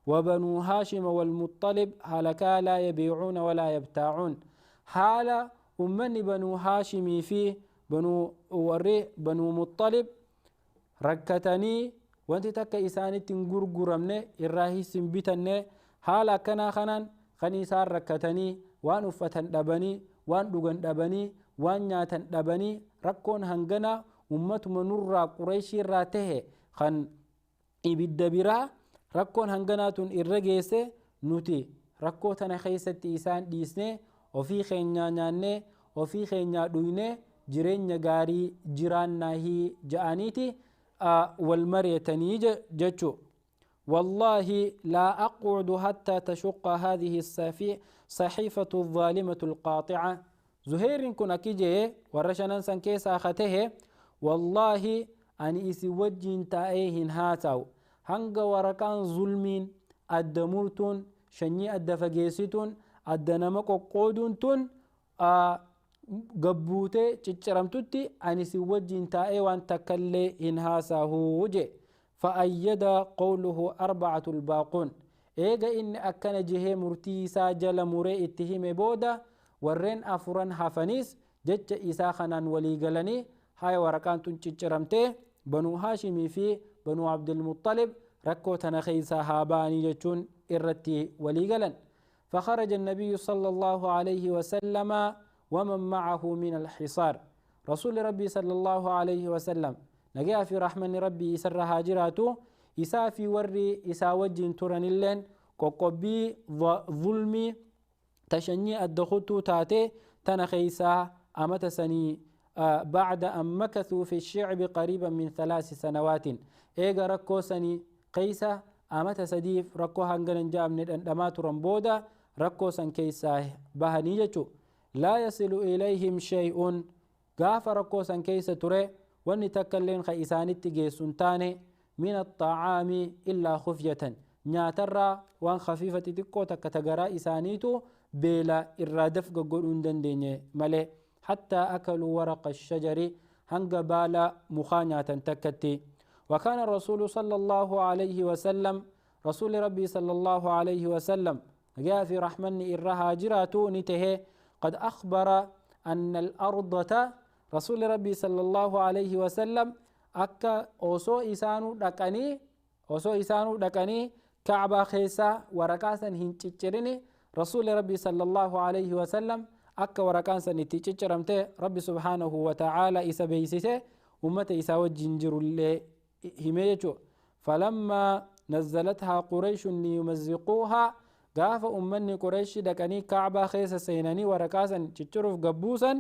وبنو هاشم والمطلب هلكا لا يبيعون ولا يبتاعون حال أمني بنو هاشم في بنو وري بنو مطلب ركتني وانت تك إساني تنغرغرمني إراهي سنبتني حالا كنا خنان خنيسار ركتني وان أفتن دبني وان دوغن دبني وان نياتن دبني ركون هنغنا أمتما نرى قريشي راته خن ibidda biraa rakkoon hanganaatun irra geesse nuti rakkoo tana keessatti isaan dhiisne ofii keenyaa nyaanne ofii keenyaa dhuyne jireenya gaarii jiraannaahii ja'aniiti wal mareetanii jechu. والله لا أقعد حتى تشق هذه الصحيفة الظالمة القاطعة. زهير كن أكيجي ورشنا سنكيسا خته والله أني إسي وجين تأيهن هاتاو hanga waraqaan zulmiin adda murtuun shanyii adda fageessituun adda nama qoqqooduun tun gabbuutee cicciramtutti ani si wajjin taa'ee waan takkallee hin haasahuu je. فأيد قوله أربعة الباقون إيجا إن أكن جهة مرتي جل مري اتهيم بودا ورين أفران حفنيس جج إسا خنان ولي قلني هاي ورقان تنچچرمته بنو هاشمي في بنو عبد المطلب ركو تنخيسا هاباني جتون إرتي ولي قلن. فخرج النبي صلى الله عليه وسلم ومن معه من الحصار. رسول ربي صلى الله عليه وسلم نجا في رحمن ربي سر هاجراته إسا في وري إسا وجين ترن اللين قوقبي ظلمي تشني الدخوتو تاتي تنخيسا أمتسني بعد أن مكثوا في الشعب قريبا من 3 سنوات. إيغا ركو سني قيسا أمت سديف ركو هنغن جام ندمات رمبودا ركو سن كيسا بهنيجتو لا يصل إليهم شيء. غاف ركو سن كيسا تري واني تكلين خيساني تجيسون تاني من الطعام إلا خفية نياترا وان خفيفة تكو تكتغرا إسانيتو بلا إرادف قولون دندني ملي حتى أكلوا ورق الشجر هنگ بالا مخانية تكتي. وكان الرسول صلى الله عليه وسلم رسول ربي صلى الله عليه وسلم جاء في رحمن إرها جراتو نته قد أخبر أن الأرض رسول ربي صلى الله عليه وسلم أكا أوسو إسانو دكاني كعبة خيسا وركاسا هنچچرني رسول ربي صلى الله عليه وسلم أكا وركاسا نتيچچرمته ربي سبحانه وتعالى إسا بيسيسه أمة إسا وجنجر اللي هميجو. فلما نزلتها قريش ليمزقوها قاف أمني قريش دكاني كعبة خيسا سيناني وركاسا تشرف قبوسا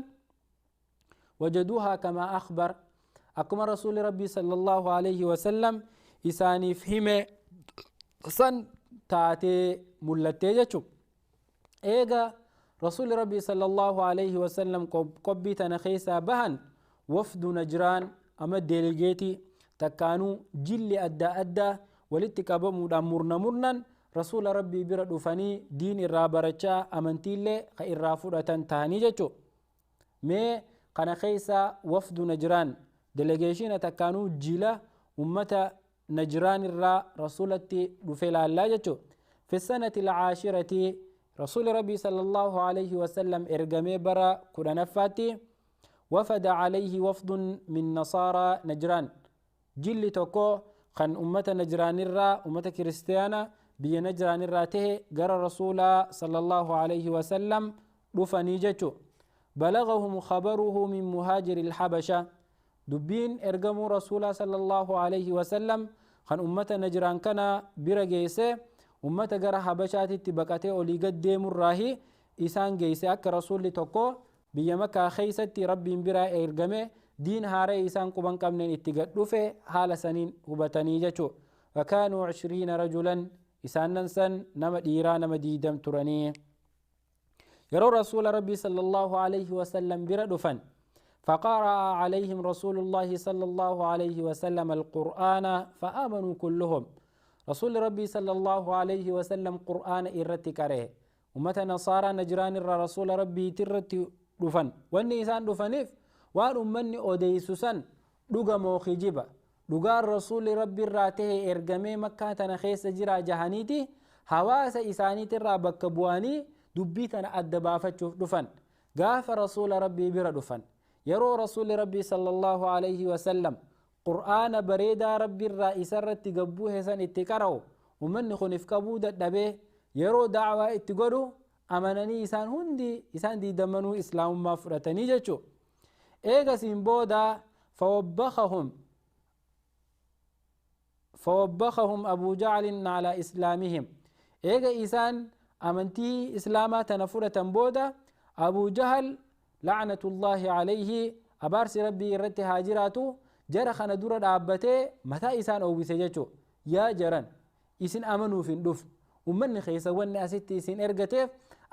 وجدوها كما أخبر. أكما رسول ربي صلى الله عليه وسلم إساني فهمه سن تاتي ملتي. إيغا رسول ربي صلى الله عليه وسلم قبي تنخيسا بهن وفد نجران أما ديليجيتي تكانو جل أدى أدى ولتكابمو مرنا مرنا رسول ربي برد فني دين الرابرچا أمنتيلي خير تاني جتو. مي قنخيسا وفد نجران ديليجيشن تكانو جيلا أمة نجران الرا رسولتي رفلا لا جتو. في السنة العاشرة رسول ربي صلى الله عليه وسلم إرقمي برا كرنفاتي وفد عليه وفد من نصارى نجران جل توكو خن أمة نجران الرا أمة كريستيانا بي نجران الرا ته جرى رسول صلى الله عليه وسلم رفني جتو. بلغهم خبره من مهاجر الحبشة دبين إرقموا رسول صلى الله عليه وسلم خن أمة نجران كان برجيسه أمة جرى حبشة تبقته أولي قدام الراهي إسان جيسه أك رسول توكو بيمكا خيستي ربي برا إرقمه دين هاري إسان قبان قمنين اتقدوا في حال سنين هبتني جتو. وكانوا 20 رجلا إسان ننسن نما ديران مديدم تراني يرى رسول ربي صلى الله عليه وسلم بردفن. فقرأ عليهم رسول الله صلى الله عليه وسلم القرآن فآمنوا كلهم. رسول ربي صلى الله عليه وسلم قرآن إرتي كره أمة نصارى نجران الرسول ربي ترتي دفن والنيسان دفنف وان أمني أوديسوسن دوغا موخجبا دوغا الرسول ربي راته إرقمي مكة تنخيس جرا جهانيتي حواس إساني ترى بكبواني دبيتنا أدبافة دفن قاف رسول ربي بر دفن يرو رسول ربي صلى الله عليه وسلم قرآن بريدا ربي الرئيس رتي قبوه سن اتكرو ومن خنف كبودة دبه يرو دعوة اتقرو أمنني إسان هندي إسان دي دمنو إسلام ما فرتني جتشو إيغا سيمبودا فوبخهم أبو جعل على إسلامهم. إيغا إسان أمنتي إسلاما تنفرة بودا أبو جهل لعنة الله عليه أبارس ربي رت هاجراتو جرخنا دور دابته متى إسان أو بسجتشو يا جران إسن أمنوا في الدف ومن خيسا ون أستي إسن إرجتف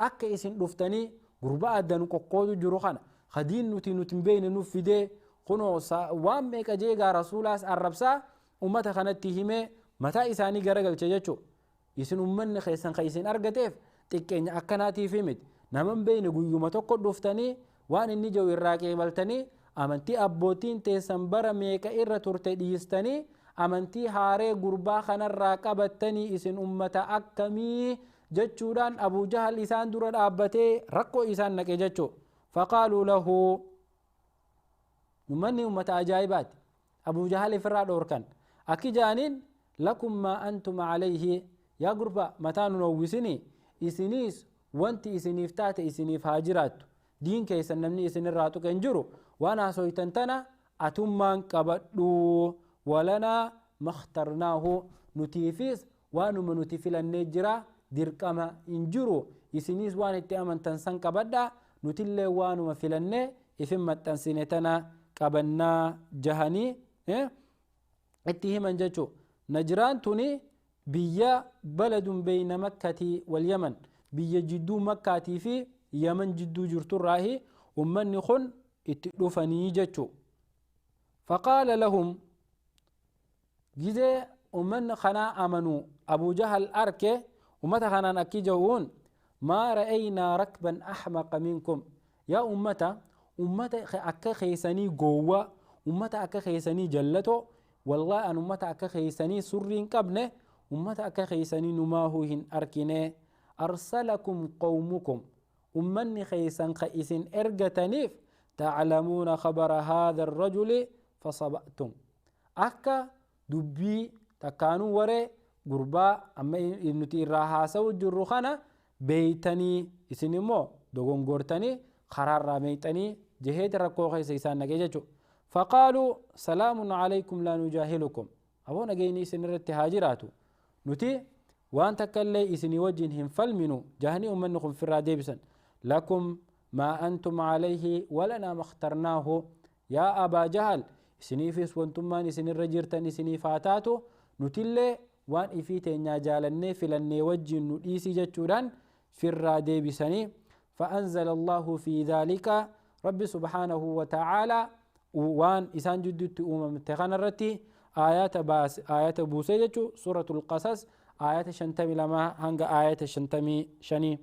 أك إسن دفتني غرباء دنو ققودو جروخنا خدين نتي نتنبين نفيده خنو وام ميك أجيغا رسولاس الربسا أمتا خنتهمه متى إساني غرقل تجتشو إسن أمن خيسان خيسن أرجتف تكين أكناتي فيمت نمن بين قيوم تقود دفتني وان إني جو الراكي بلتني أمنتي أبوتين تسنبر ميك إرة ترتديستني أمنتي هاري غربا خنا الراكبتني إسن أمة أكمي جتشوران أبو جهل إسان دور الأبتي ركو إسان نك جتشو. فقالوا له نمني أمة أجايبات أبو جهل فراد أوركان أكي جانين لكم ما أنتم عليه يا غربا متان نوسني إسنيس وانت إسنيف تات إسنيف هاجرات دين كيسن نمني إسن الراتو كنجرو وانا سويتنتنا أتمان كبدو ولنا ما اخترناه نتيفيس وانو من نتيفيل النجرة دركما انجرو إسنيس وان اتأمن تنسان كبدا نتيل وانو ما فيلن إفما تنسينتنا كبنا جهني اتهما جاتشو. نجران توني بيا بلد بين مكة واليمن بيا جدو مكة في يمن جدو جرتو راهي ومن خن اتلفني جاتشو. فقال لهم جزء ومن خنا أمنوا أبو جهل أركه ومتى خنا أكيجون ما رأينا ركبا أحمق منكم يا أمتا أمتا أكا خيساني قوة أمتا أكا خيساني جلتو والله أن أمتا أكا خيساني سرين قبنه أمتا أكا خيساني نماهوهن أركنه أرسلكم قومكم أمني خيسان خيسن إرقتنيف تعلمون خبر هذا الرجل فصبأتم أكا دبي تكانوا وري غربا أما إنتي راها سو جروخانا بيتني إسنمو دوغون غورتني قرار راميتني جهد ركو خيس إسان نجيجو. فقالوا سلام عليكم لا نجاهلكم أبونا جيني سنرت هاجراتو نتي وان تكلي إسني وجههم فالمنو جهني أمنكم في الراديبسن لكم ما أنتم عليه ولنا ما اخترناه يا أبا جهل إسني فيس وانتم ما إسني الرجرتن إسني فاتاتو نتلي وان إفيتين جالني فلني وجه نئيسي جتشوران في الراديبسني. فأنزل الله في ذلك رب سبحانه وتعالى وان إسان جدت أمم تغنرتي آيات باس آيات بوسيجتشو سورة القصص آيات شنتمي لما هنگ آيات شنتمي شني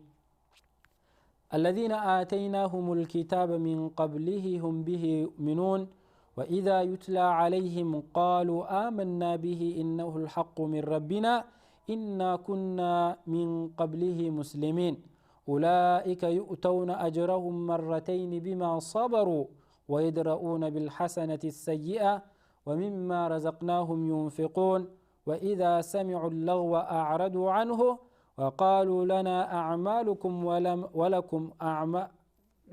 الذين آتيناهم الكتاب من قبله هم به يؤمنون وإذا يتلى عليهم قالوا آمنا به إنه الحق من ربنا إنا كنا من قبله مسلمين أولئك يؤتون أجرهم مرتين بما صبروا ويدرؤون بالحسنة السيئة ومما رزقناهم ينفقون وإذا سمعوا اللغو أعرضوا عنه وقالوا لنا أعمالكم ولكم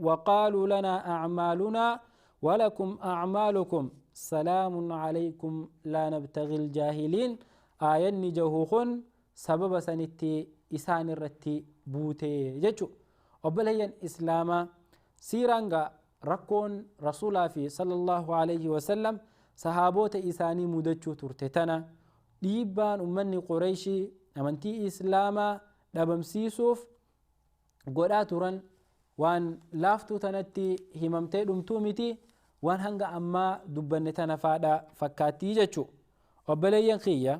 وقالوا لنا أعمالنا ولكم أعمالكم سلام عليكم لا نبتغي الجاهلين. آية نجوهن سبب سنتي إسان الرتي بوتي جتشو أبليا إسلاما سيرانغا ركون رسول في صلى الله عليه وسلم صحابوت إساني مدتشو ترتتنا ديبان أمني قريشي أمنتي إسلاما دبمسيسوف قراتورا وان لافتو تنتي هممتي دمتومتي waan hanga ammaa dubbanne tana faadha fakkaattii jechuu. Obboleeyyan kiyya,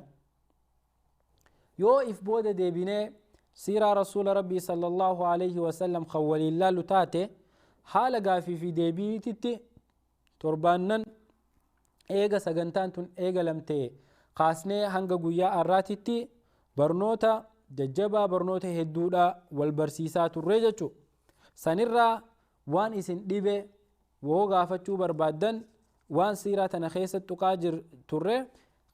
yoo if booda deebinee siiraa rasuula rabbii sallallahu alayhi wasallam kan waliin laallu taate, haala gaafii fi deebiititti torbaannan eega sagantaan tun eegalamte kaasnee hanga guyyaa har'aatitti barnoota jajjabaa, barnoota hedduudha wal barsiisaa turre jechuu. Sanirraa waan isin dhibe woo gaafachuu barbaaddan, waan siiraa tana keessa tuqaa turre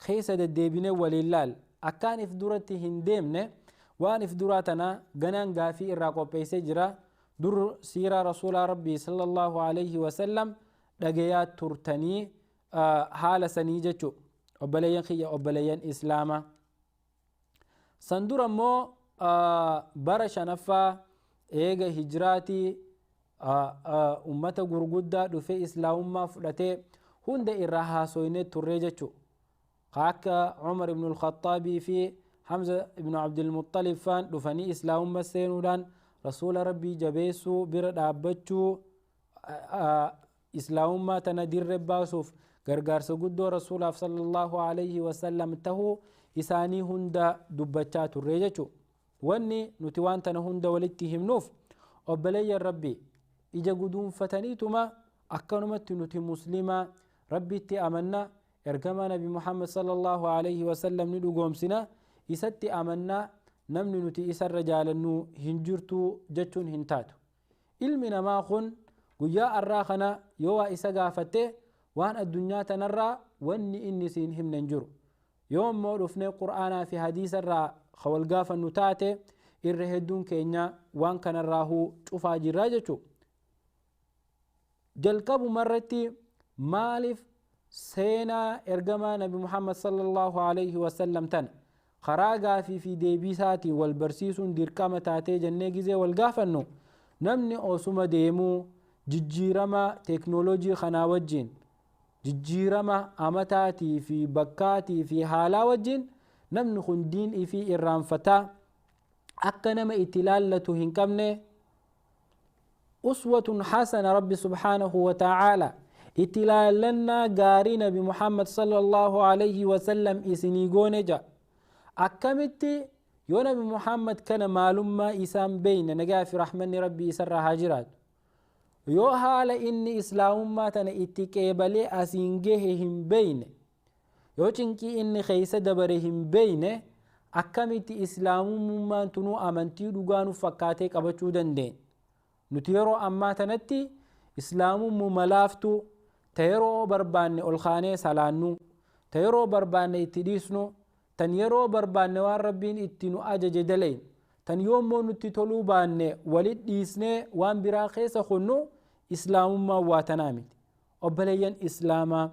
keessa deddeebinee waliin laal. Akkaan if duratti hin deemne, waan if duraa tana ganaan gaafii irraa qopheessee jira. Dur siiraa rasuulaa rabbii sallallahu alayhi wasallam dhagayaa turtanii haala sanii jechuu. Obboleeyyan kiyya, obboleeyyan islaamaa, san dura immoo bara shanaffaa eega hijiraatii ummata gurguddaa dhufee islaamummaa fudhatee hunda irraa haasoynee turree jechuu. Akka Umar ibn al-Khattaabii fi Hamza ibn Abdulmuttalib faan dhufanii islaamummaa seenuudhaan rasuula rabbii jabeessuu bira dhaabbachuu, islaamummaa tana dirre baasuuf gargaarsa guddoo rasuulaaf sallallahu alayhi wasallam tahuu isaanii hunda dubbachaa turre jechuu. Wanni nuti waan tana hunda walitti himnuuf, obboleeyyan rabbii, ija guduunfataniituma akkanumatti nuti muslimaa rabbitti amanna, ergamaa nabi Muhammad sallallahu alayhi wasallam ni dhugoomsina, isatti amannaa, namni nuti isarra jaalannu hin jirtu jechuun hin taatu. Ilmi namaa kun guyyaa arraa kana yoo waa isa gaafatte, waan addunyaa tanarraa wanni inni siin himne hin jiru. Yoo immoo dhufnee qur'aanaa fi hadiisarraa wal gaafannu taate, irra hedduun keenya waan kanarraahuu cufaa jirraa jechuu. Jalqabumarratti maaliif seenaa ergamaa nabi Muhammad sallallahu alayhi wasallam tana karaa gaafii fi deebiisaatiin wal barsiisuun dirqama taatee jennee gizee wal gaafannu, namni osuma deemuu jijjiirama teeknooloojii kanaa wajjin, jijjiirama amataatii fi bakkaatii fi haalaa wajjin, namni kun diin ifii irraanfataa akka nama itti laallatu hin qabne. Uswatun hasana rabbi subhaanahu wa ta'aala itti laallannaa gaarii nabi Muhammad sallallahu alayhi wasallam isinii goone ja. Akkamitti yoo nabi Muhammad kana maalummaa isaan beeyne, nagaa fi rahmanni rabbii isarraa haa jiraatu, yoo haala inni islaamummaa tana itti qeebalee asiin gahe hin beeyne, yoo cinqii inni keeysa dabare hin beeyne, akkamitti islaamummaan tunuu amantii dhugaa nuuf fakkaatee qabachuu dandeenya? Nuti yeroo ammaa tanatti islaamummaa laaftuu ta yeroo barbaanne ol kaanee salaannu, ta yeroo barbaanne itti dhiisnu, tan yeroo barbaanne waan rabbiin itti nu ajaje dalayn, tan yoommoo nutti toluu baanne walit dhiisnee waan biraa keessa kunnu, islaamummaan waa tanaa miti. Obboleeyyan islaamaa,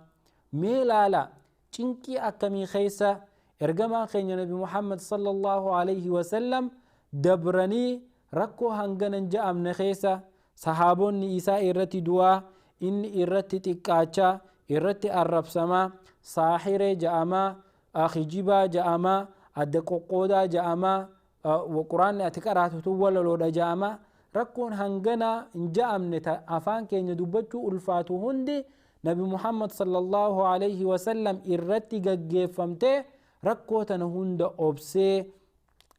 mee laala, cinqii akkamii keessa ergamaan keenya nabi Muhammad sallallahu alayhi wasallam dabranii, rakkoo hanganan ja'amne keessa sahaabonni isaa irratti du'aa, inni irratti xiqqaachaa, irratti arrabsamaa, saaxiree ja'amaa, kijibaa ja'amaa, adda qoqqoodaa ja'amaa, quraanni ati qaraatutu walaloodha ja'amaa, rakkoon hangana hin ja'amne afaan keenya dubbachuu ulfaatu hundi nabi Muhammad sallallahu alayhi wasallam irratti gaggeeffamtee, rakkoo tana hunda obsee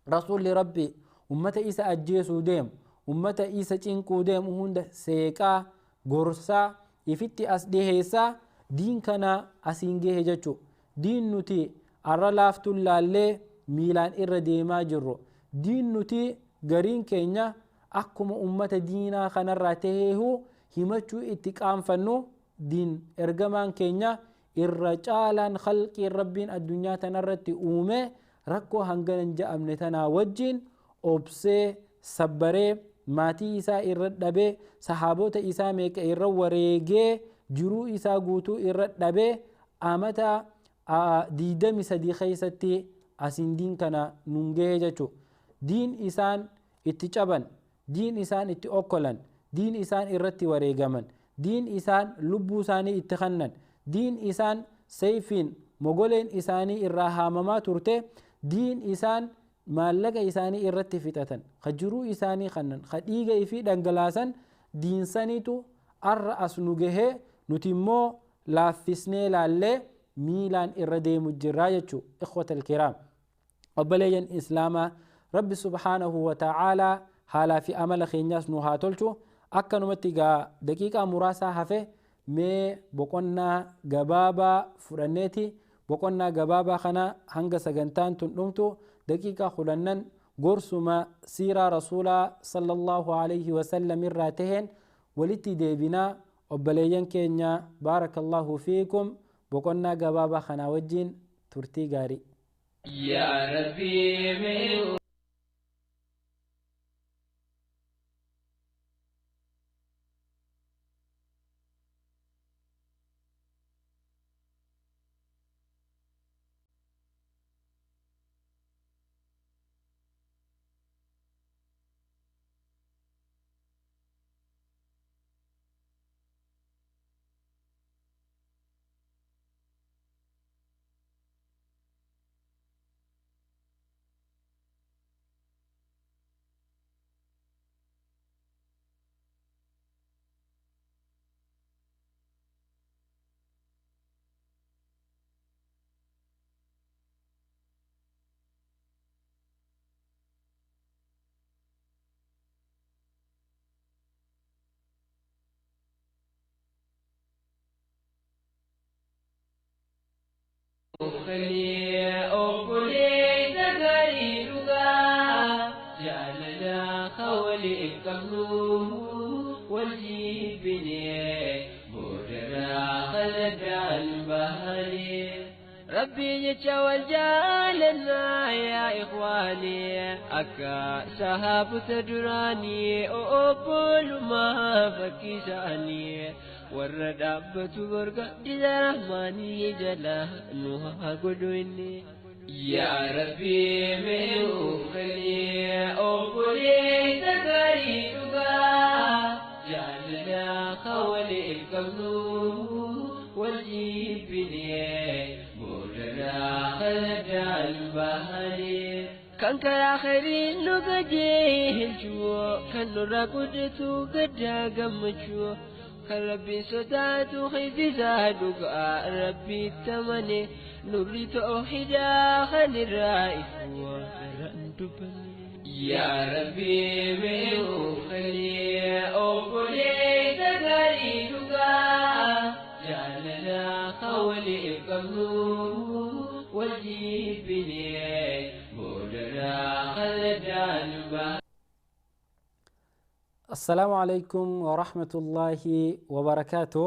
rasuulli rabbi ummata isa ajjeesuu deemu, ummata isa cinquu deemu hunda seeqaa, gorsaa, ifitti as dhiheessaa diin kana asiin gahe jechuu. Diin nuti arra laaftuun laallee miilaan irra deemaa jirru, diin nuti gariin keenya akkuma ummata diinaa kanarraa taheehu himachuu itti qaanfannu, diin ergamaan keenya irra caalaan khalqii rabbiin addunyaa tanarratti uume rakkoo hanganan ja'amne tanaa wajjin obsee, sabbaree, maatii isaa irra dhabee, sahaabota isaa meeqa irra wareegee, jiruu isaa guutuu irra dhabee, amata 23 keessatti asiin diin kana nun gahee jechuu. Diin isaan itti caban, diin isaan itti okkolan, diin isaan irratti wareegaman, diin isaan lubbuu isaanii itti kannan, diin isaan sayfiin mogoleen isaanii irraa haamamaa turte, diin isaan maallaqa isaanii irratti fixatan, ka jiruu isaanii kannan, ka dhiiga ifii dhangalaasan, diinsaniitu arra as nu gahee. Nuti immoo laaffisnee laallee miilaan irra deemu jirraa jechuu. Ikhwata alkiraam, obboleeyyan islaamaa, rabbi subhaanahu wa ta'aalaa haalaa fi amala keenyaas nu haa tolchu. Akkanumatti gaa daqiiqaa muraasaa hafe mee boqonnaa gabaabaa fudhanneeti, boqonnaa gabaabaa kana hanga sagantaan tun dhumtu daqiiqaa 10 gorsuma siiraa rasuulaa sallallahu alayhi wasallam irraa taheen walitti deebinaa. Obboleeyyan keenya, baarakallahu fiikum, boqonnaa gabaabaa kanaa wajjin turtii gaarii. يا ربي من خلي أقولي تغريبا جعلنا خولي قبله والجيبني بودنا خلد البهري ربي يتشوى جالنا يا إخواني أكا سهاب تدراني أقول ما فكيساني warra dhaabbatu borga dida rahmaanii jala nu haa godhu inni. Yaa Rabbi mee nuuf kenni obboleessa gaarii dhugaa jaalala waliif qabnu wal jibbinee boodarraa kana bahanii. Kan karaa khayriin nu qajeelchu kan nurraa guddatu gaddaa gammachuu. Rabbi sodaatu hiddisaa dhugaa rabbi tamane nurri toohidaa kan irraa ifu irraan dubbanne. Yaa Rabbi mee nuuf kenni obboleessa gaarii dhugaa jaalala waliif qabnu wal jibbinee boodarraa kana baha. السلام عليكم ورحمة الله وبركاته.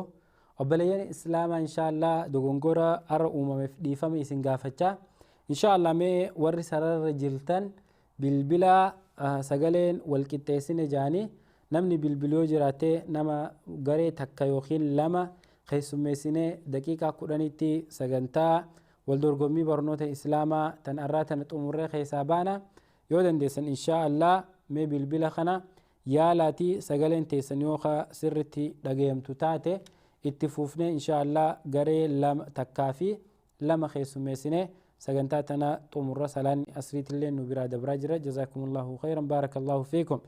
Obboleeyyan islaamaa, inshaallah dogongora har'a uumameef dhiifama isin gaafachaa, inshaallah mee warri sararra jirtan bilbila sagaleen wal qixxeessine jaanii namni bilbiloo jiraate nama garee takka yookiin lama keessummeessinee daqiiqaa 10tti sagantaa wal dorgommii barnoota islaamaa tan arraa tana xumurree keessaa baana. Yoo dandeessan inshaallah mee bilbila kana yaalaatii sagaleen teessan yoo sirritti dhagayamtu taate itti fuufnee inshaallah garee lama takkaa fi lama keessummeessine sagantaa tana xumurra. Salaanni asriitillee nu biraa dabraa jira. Jazaakumullahu khayran, baarakallahu fiikum.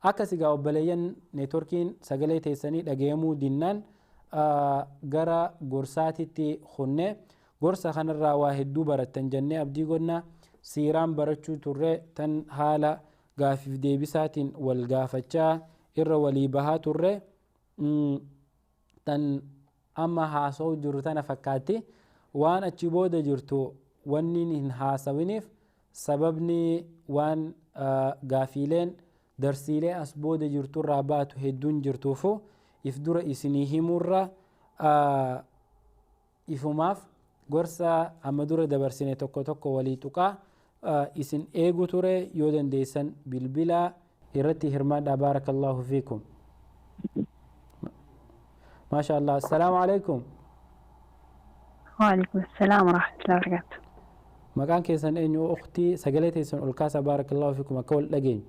Akkas egaa obboleeyyan, neetworkiin sagalee teessanii dhagayamuu dinnaan gara gorsaatitti hunne. Gorsa kanarraa waa hedduu barattan jennee abdii gonna. Siiraan barachuu turre tan haala gaafiif deebisaatiin wal gaafachaa irra walii bahaa turre tan amma haasa'u jiru tana fakkaatti. Waan achi booda jirtu wanni hin haasawiniif sababni waan gaafiileen darsiilee as booda jirturraa baatu hedduun jirtuufu if dura isinii himurra ifumaaf gorsa amma dura dabarsine tokko tokko walii tuqaa isin eegu ture. Yoo dandeessan bilbila irratti hirmaadhaa. Baarakallahu fiikum. Maasha Allah. Assalaamu alaikum. وعليكم السلام ورحمة الله وبركاته. Maqaan keessan eenyu, uktii? Sagalee teessan ol kaasaa, baarakallahu fiikum, akka wal dhageenyu.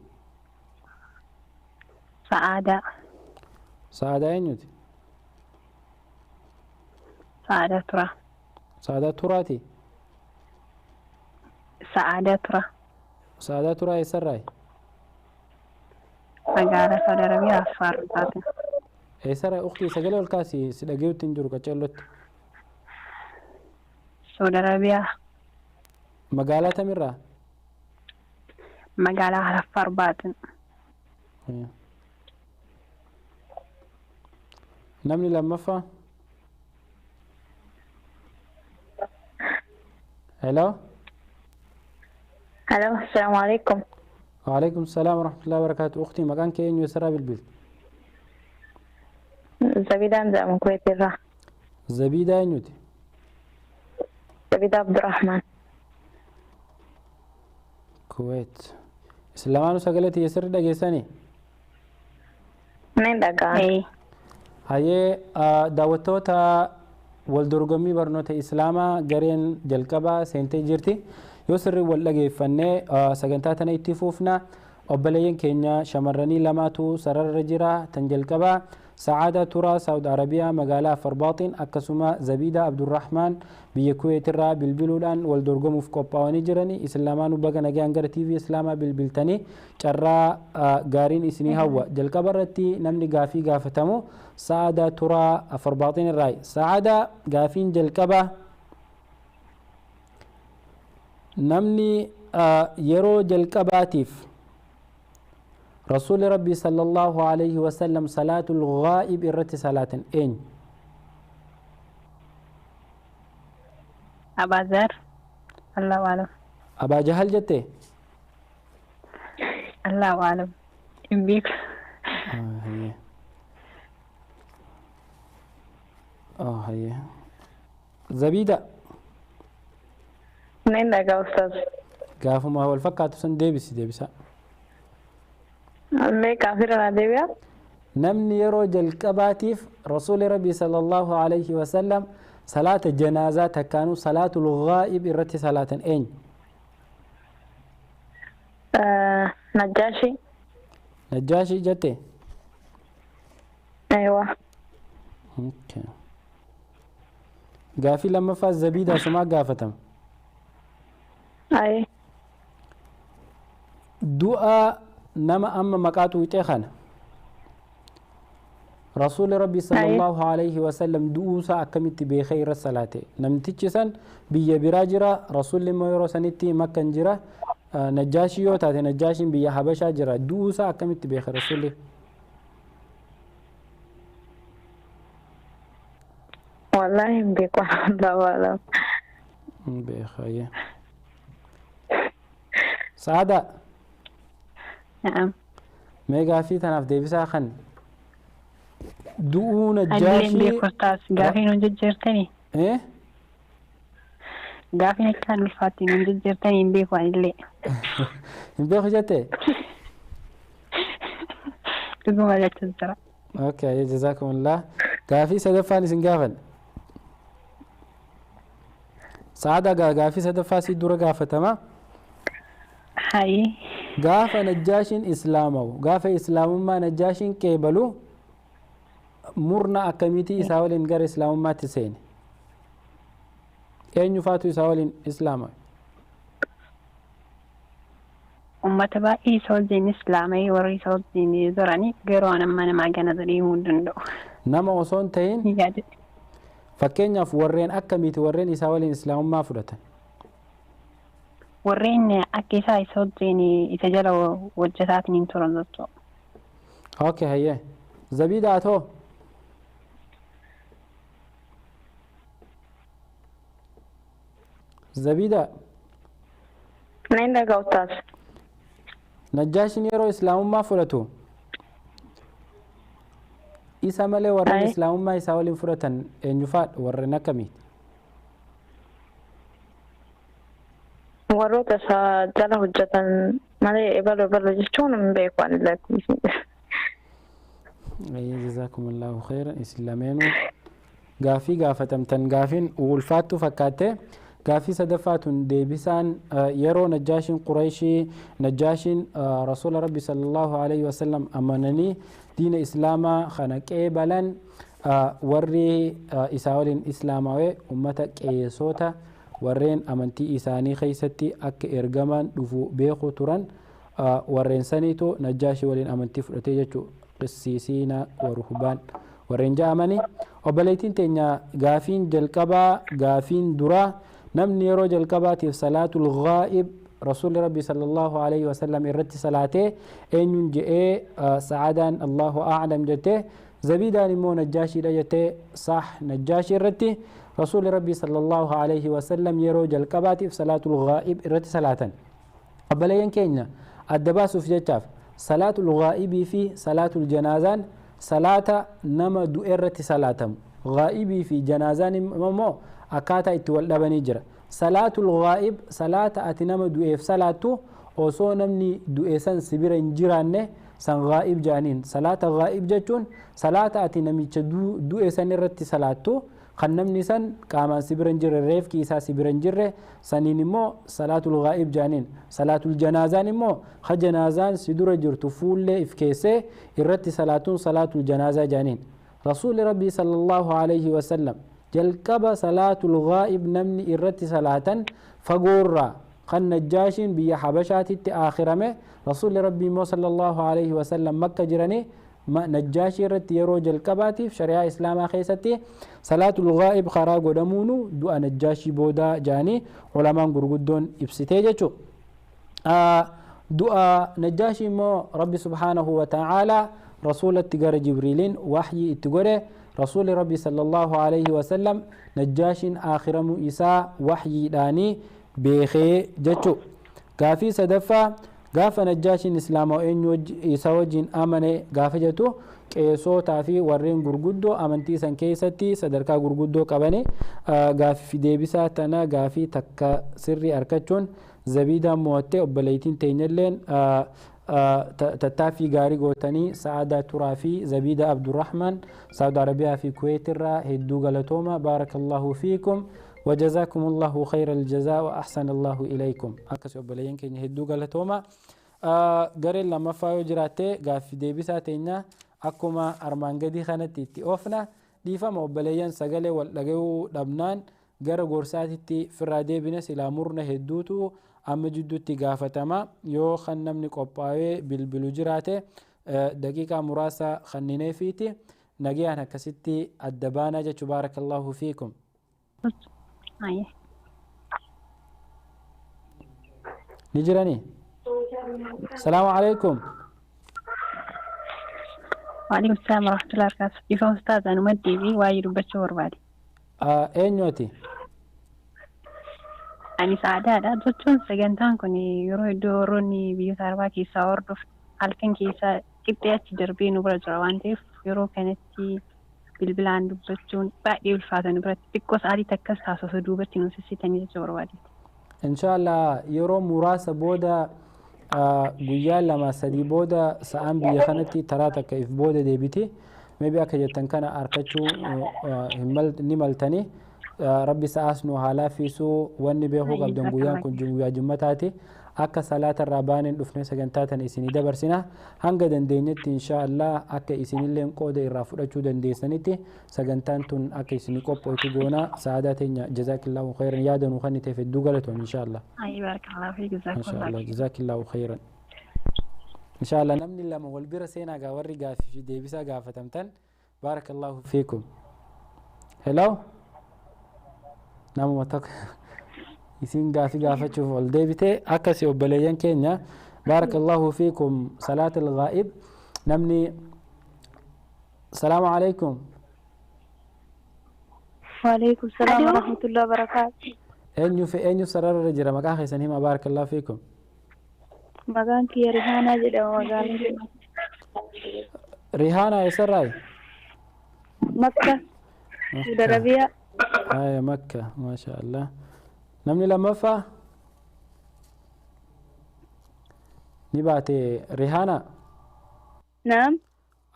سعادة. Sa'aadaa eenyuti? سعادة ترى. Sa'aadaa Turaati? سعادة ترى. Sa'aadaa Turaa eessarraayi? Magaalaa Saudi Arabiyaa, Affaar taate. Eessarraa uktii sagalee ol kaasi si dhageeyutti hin jiru qaceellotti. Saudi Arabiyaa. Magaalaa tamirraa? Magaalaa Haraffaa Arbaaxin. Namni lammaffaa? Hello? Hello, assalaamu alaikum. Waalaikum salaam warahmatullahi wabarakaatu. Uktii maqaan kee eenyu eessarraa bilbilti? Zabidaan jedhamu Kuweetirraa. Zabiidaa eenyuti? Zabidaa Abdurrahmaan. Kuweet. Isin lamaanuu sagalee tiyya sirri dhageessanii? Ni dhaga'an. Hayyee daawwattoota wal dorgommii barnoota Islaamaa gareen jalqabaa seentee jirti. Yoo sirrii wal dhageeffannee sagantaa tana itti fufna. Obboleeyyan keenya shamarranii lamaatu sararra jira. Tan jalqabaa Sa'aadaa Turaa Saawud Arabiyaa magaalaa Afarbaaxiin akkasuma Zabiidaa Abdurrahmaan biyya Kuweetirraa bilbiluudhaan wal dorgomuuf qophaa'anii jiranii. Isin lamaanuu baga nagaan gara TV Islaamaa bilbiltanii carraa gaariin isinii hawwa. Jalqaba irratti namni gaafii gaafatamu Sa'aadaa Turaa Afarbaaxiin irraayi. Sa'aadaa gaafiin jalqabaa namni yeroo jalqabaatiif رسول ربي صلى الله عليه وسلم صلاة الغائب الرت صلاة إن أبا ذر الله أعلم. أبا جهل جته الله أعلم إن بيك. هي هي زبيدة منين لك يا أستاذ؟ قافو ما هو الفكاتو سن ديبس ديبسا Mee gaafii deebi'a? Namni yeroo jalqabaatiif rasuulli rabbii sallallahu alayhi wasallam salaata janaazaa takkaanuu salaatul ghaa'ib irratti salaatan eenyu? Najjaashi. Najjaashi jette? Aywa. Gaafii lammaffaa Zabiidaa sumaa gaafatama. Ayi. Du'a nama amma maqaa tuuxee kana rasuulli rabbi sallallahu alayhi wasallam du'uusaa akkamitti beekee irra salaate? Namtichi san biyya biraa jira, rasuulli immoo yeroo sanitti makkan jira. Najjaashii yoo taate najjaashiin biyya habashaa jira. Du'uusaa akkamitti beeke rasuulli? Wallaahi hin beeku, Allahu a'lam. Hin beeka. Sa'aadaa. Na'am. Mee gaafii tanaaf deebisaa kan du'uu najjaashii. Beeku ustaas gaafii nuun jijjiirtanii. Gaafiin akkaan ulfaatti nuun jijjiirtanii hin beeku anillee. Hin beeku jettee? Dhuguma jechuun jira. Okay, jazaakumullah. Gaafii sadaffaan isin gaafan. Sa'aadaa gaafii sadaffaa si dura gaafatama. Hayi. Gaafa najjaashiin islaamawu gaafa islaamummaa najjaashiin qeebalu murna akkamiitii isaa waliin gara islaamummaatti seene? Eenyu faatu isaa waliin islaamawe? Uummata baay'ee isa wajjin islaamee warri isa wajjin jiranii garuu an amma namaa gana jedhee himuu hin danda'u. Nama osoo hin ta'in fakkeenyaaf warreen akkamiiti warreen isaa waliin islaamummaa fudhatan? Warreen akka isaa isa wajjin isa jala hojjetaatiin hin turan jechuudha. Okay, hayyee. Zabiidaa atoo? Zabiidaa. Nan dhagaa ustaas. Najjaashiin yeroo islaamummaa fudhatu isa malee warreen islaamummaa isaa waliin fudhatan eenyufaadha warreen akkamiiti? Warroota isa jala hojjetan malee ebaluu ebaluu jechuun hin beeku ani lakkoofsi. Jazaakumullahu khairan isin lameenuu gaafii gaafatamtan gaafiin ulfaattuu fakkaatte. Gaafii sadaffaatun deebisaan yeroo najjaashiin Qurayshii najjaashiin rasuula rabbi sallallahu alayhi wasallam amananii diina islaamaa kana qeebalan warri isaa waliin islaamawee ummata qeesota warreen amantii isaanii keessatti akka ergamaan dhufu beeku turan warreen saniitu najjaashii waliin amantii fudhatee jechuu qisiisiina wa ruhbaan Warreen ja'amani obboleettiin teenya gaafiin jalqabaa gaafiin duraa namni yeroo jalqabaatiif salaatul ghaa'ib rasuulli rabbi sallallahu alaihi wasallam irratti salaatee eenyuun je'ee sa'aadaan allahu a'lam jettee zabiidaan immoo najjaashiidha jettee sah najjaashii irratti rasuulli rabbi sallallahu alaihi wasallam yeroo jalqabaatiif salaatul ghaa'ib irratti salaatan. Obboleeyyan keenya adda baasuuf jechaaf salaatul ghaa'ibii fi salaatul janaazaan salaata nama du'e irratti salaatamu. Ghaa'ibii fi janaazaan immoo akkaataa itti wal dhabanii jira. Salaatul ghaa'ib salaata ati nama du'eef salaattu osoo namni du'e san si bira hin jiraanne san ghaa'ib jaaniin. Salaata ghaa'ib jechuun salaata ati namicha du'e san irratti salaattu kan namni san qaamaan si bira hin jirre reefki isaa si bira hin jirre saniin immoo salaatul ghaa'ib jaaniin. Salaatul janaazaan immoo ha janaazaan si dura jirtu fuullee if keessee irratti salaatuun salaatul janaazaa jaaniin. Rasuulli rabbii sallallahu alaihi wasallam jalqaba salaatul ghaa'ib namni irratti salaatan fagoorraa kan najjaashiin biyya habashaatitti aakhirame rasuulli rabbii immoo sallallahu alaihi wasallam makka jiranii najjaashii irratti yeroo jalqabaatiif shari'aa islaamaa keessatti salaatul ghaa'ib karaa godhamuunu du'a najjaashii boodaa jaanii ulamaan gurguddoon ibsitee jechuu. Du'a najjaashii immoo rabbi subhaanahu wa ta'aalaa rasuulatti gara jibriiliin waxyii itti godhe rasuulli rabbi sallallahu alaihi wasallam najjaashiin aakhiramuu isaa waxyiidhaanii beekee jechuu. Gaafii sadaffaa gaafa najjaashiin islaamaa eenyu isa wajjin amane gaafa jettu qeesotaa fi warreen gurguddoo amantii san keessatti sadarkaa gurguddoo qabani gaafii deebisaa tana gaafii takka sirrii argachuun zabiidaan mo'attee obboleettiin teenyalleen tattaaffii gaarii gootanii sa'aadaa turaa fi zabiida abdurrahman saudi arabiyaa fi kuweetirraa hedduu galatooma baarakallahu fiikum وجزاكم الله خير الجزاء وأحسن الله إليكم. أكسي أبليين كين هدو غلطوما غير لما فايو جراتي غاف ديبسا تينا أكما أرمان غدي خانتي تي أوفنا ديفا مبليين سغالي واللغيو لبنان غير غورساتي تي فرادي بنس إلى مرنا هدوتو أما جدو تي غافتما يو خنمني قباوي بالبلو جراتي دقيقة مراسة خنيني فيتي نجيانا كستي الدبانة بارك الله فيكم. نجراني. السلام عليكم. وعليكم السلام ورحمة الله وبركاته. كيف أستاذ؟ أنا مدي بي وايد بشور بعدي. أين أنا سعداء دوتون سجنتان كوني يروح دوروني بيوت أربعة كيسة أردف halkan keessa qixxee achi darbee nu bira jira waan ta'eef yeroo kanatti bilbilaan dubbachuun baay'ee ulfaata nu biratti xiqqoo sa'aatii takkas taasisa duubatti nu sissitanii jecha barbaadetti. Inshallah yeroo muraasa booda guyyaa 2-3 booda sa'aan biyya kanatti taraa takka if booda deebiti. Maybe akka jettan kana arkachuu ni maltanii rabbi sa'aas nu haa laaffisuu wanni beekuu qabdan guyyaan kun guyyaa jummataati. Akka salaata irraa baaneen dhufnee sagantaa tana isinii dabarsina hanga dandeenyetti inshaallah akka isinilleen qooda irraa fudhachuu dandeessanitti sagantaan tun akka isinii qophoitu goona sa'aadaa teenya jazaakillahu khayran yaada nuu kan ta'eef hedduu galatoon inshaallah. Inshaallah jazaakillahu khayran. Inshaallah namni lama wal bira seenaa gaa warri gaafii fi deebisaa gaafatamtan baarakallahu fiikum. Hello namuma tokko isin gaafii gaafachuuf ol deebite akkasi obboleeyyan keenya baarakallahu fiikum salaat alghaa'ib namni salaamu alaykum. Waalaikum salaam warahmatullahi wabarakaatu. Eenyu fi eenyu sararra jira maqaa keessan hima baarakallahu fiikum. Maqaan kiyya Rihaanaa jedhama magaalaa. Rihaanaa eessarraayi? Makka. Saudi Arabiyaa. Aya Makka maasha Allah. Namni lammaffaa ni baate Rihaana. Naam.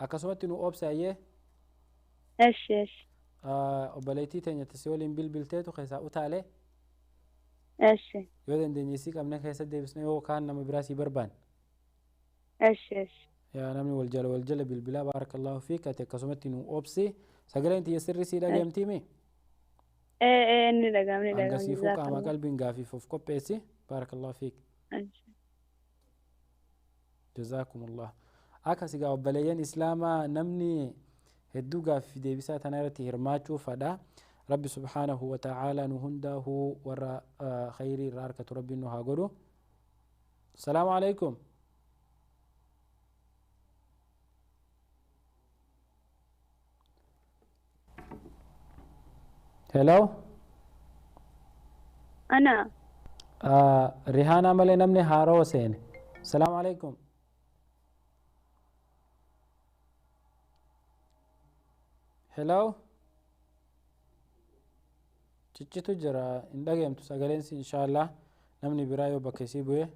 Akkasumatti nu obsaayyee. Eshi eshi. Obboleettii teenya si waliin bilbilteetu keessaa utaalee. Eshi. Yoo dandeenye si qabne keessa deebisne yookaan nama biraa si barbaanne. Eshi eshi. Yaa namni wal jala bilbilaa baarakallahu fiik ati akkasumatti nu obsi sagaleen tiyya sirrii sii dhagahamtiimi. Ni dhagaham ni dhagaham. Hangasiifuu qaama qalbiin gaafiif of qopheessi baarakallahu fiik. Jazaakumullah. Akkas egaa obboleeyyan islaamaa namni Hedduu gaaffii deebisaa tana irratti hirmaachuu fadha. Rabbi subhaanahu wa ta'aalaa nu hundaahuu warra khayrii irraa harkatu Rabbiin nu haa godhu. Salaamu alaikum. Hello. Ana. Rihaanaa malee namni haaroo seene. Salaamu alaikum. Hello. Ciccitu jira, hin dhageemtu sagaleensi. Inshaallah namni biraa yoo bakka isii bu'e.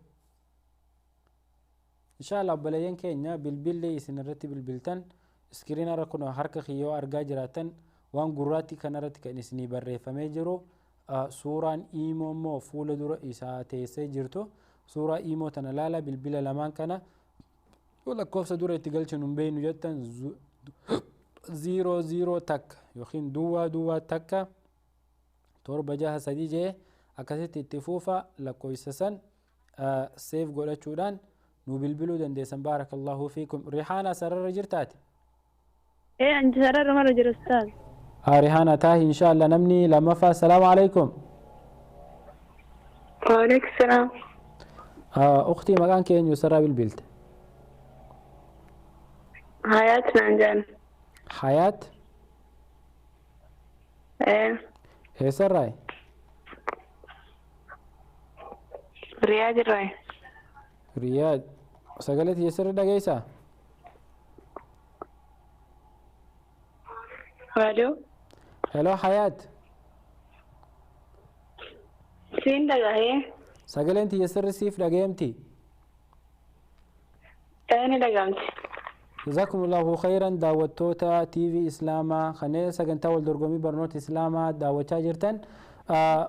Inshaallah obboleeyyan keenya, bilbilli isin irratti bilbiltan iskiriina irra kun harka kiyyoo argaa jiraatan waan gurraatti kanarratti kan isinii barreeffamee jiru, suuraan iimoo immoo fuula dura isaa teessee jirtu, suuraa iimoo tana laala. Bilbila lamaan kana yoo lakkoofsa dura itti galchinu hin beeknu jettan, 0 0 1 yookiin 0 0 1 7 6 3 jee akkasitti itti fuufa. Lakkoofsa san save godhachuudhaan nu bilbiluu dandeessan. Baarakallahu fiikum. Rihaana, sarara jirtaati? Ee, anji sarara mara jira, ustaaz. Rihaana taahi. Insha Allah namni lammaffaa. Assalaamu alaikum. Waalaikum salaam. Uktii, maqaan kee eenyu? Sarraa bilbilte? Hayaat naan jedhan. Hayaat? Ee. Eessarraayi? Riyaad irraa. Riyaad. Sagalee tiyya sirri dhageessaa? Hello. Hello, Hayaat. Siin dhagahee. Sagaleen tiyya sirri siif dhageemti? Ee, ni dhagamti. Jazakumullahu khayran. Daawwattoota TV Islaamaa kanneen sagantaa wal dorgommii barnoota Islaamaa daawwachaa jirtan,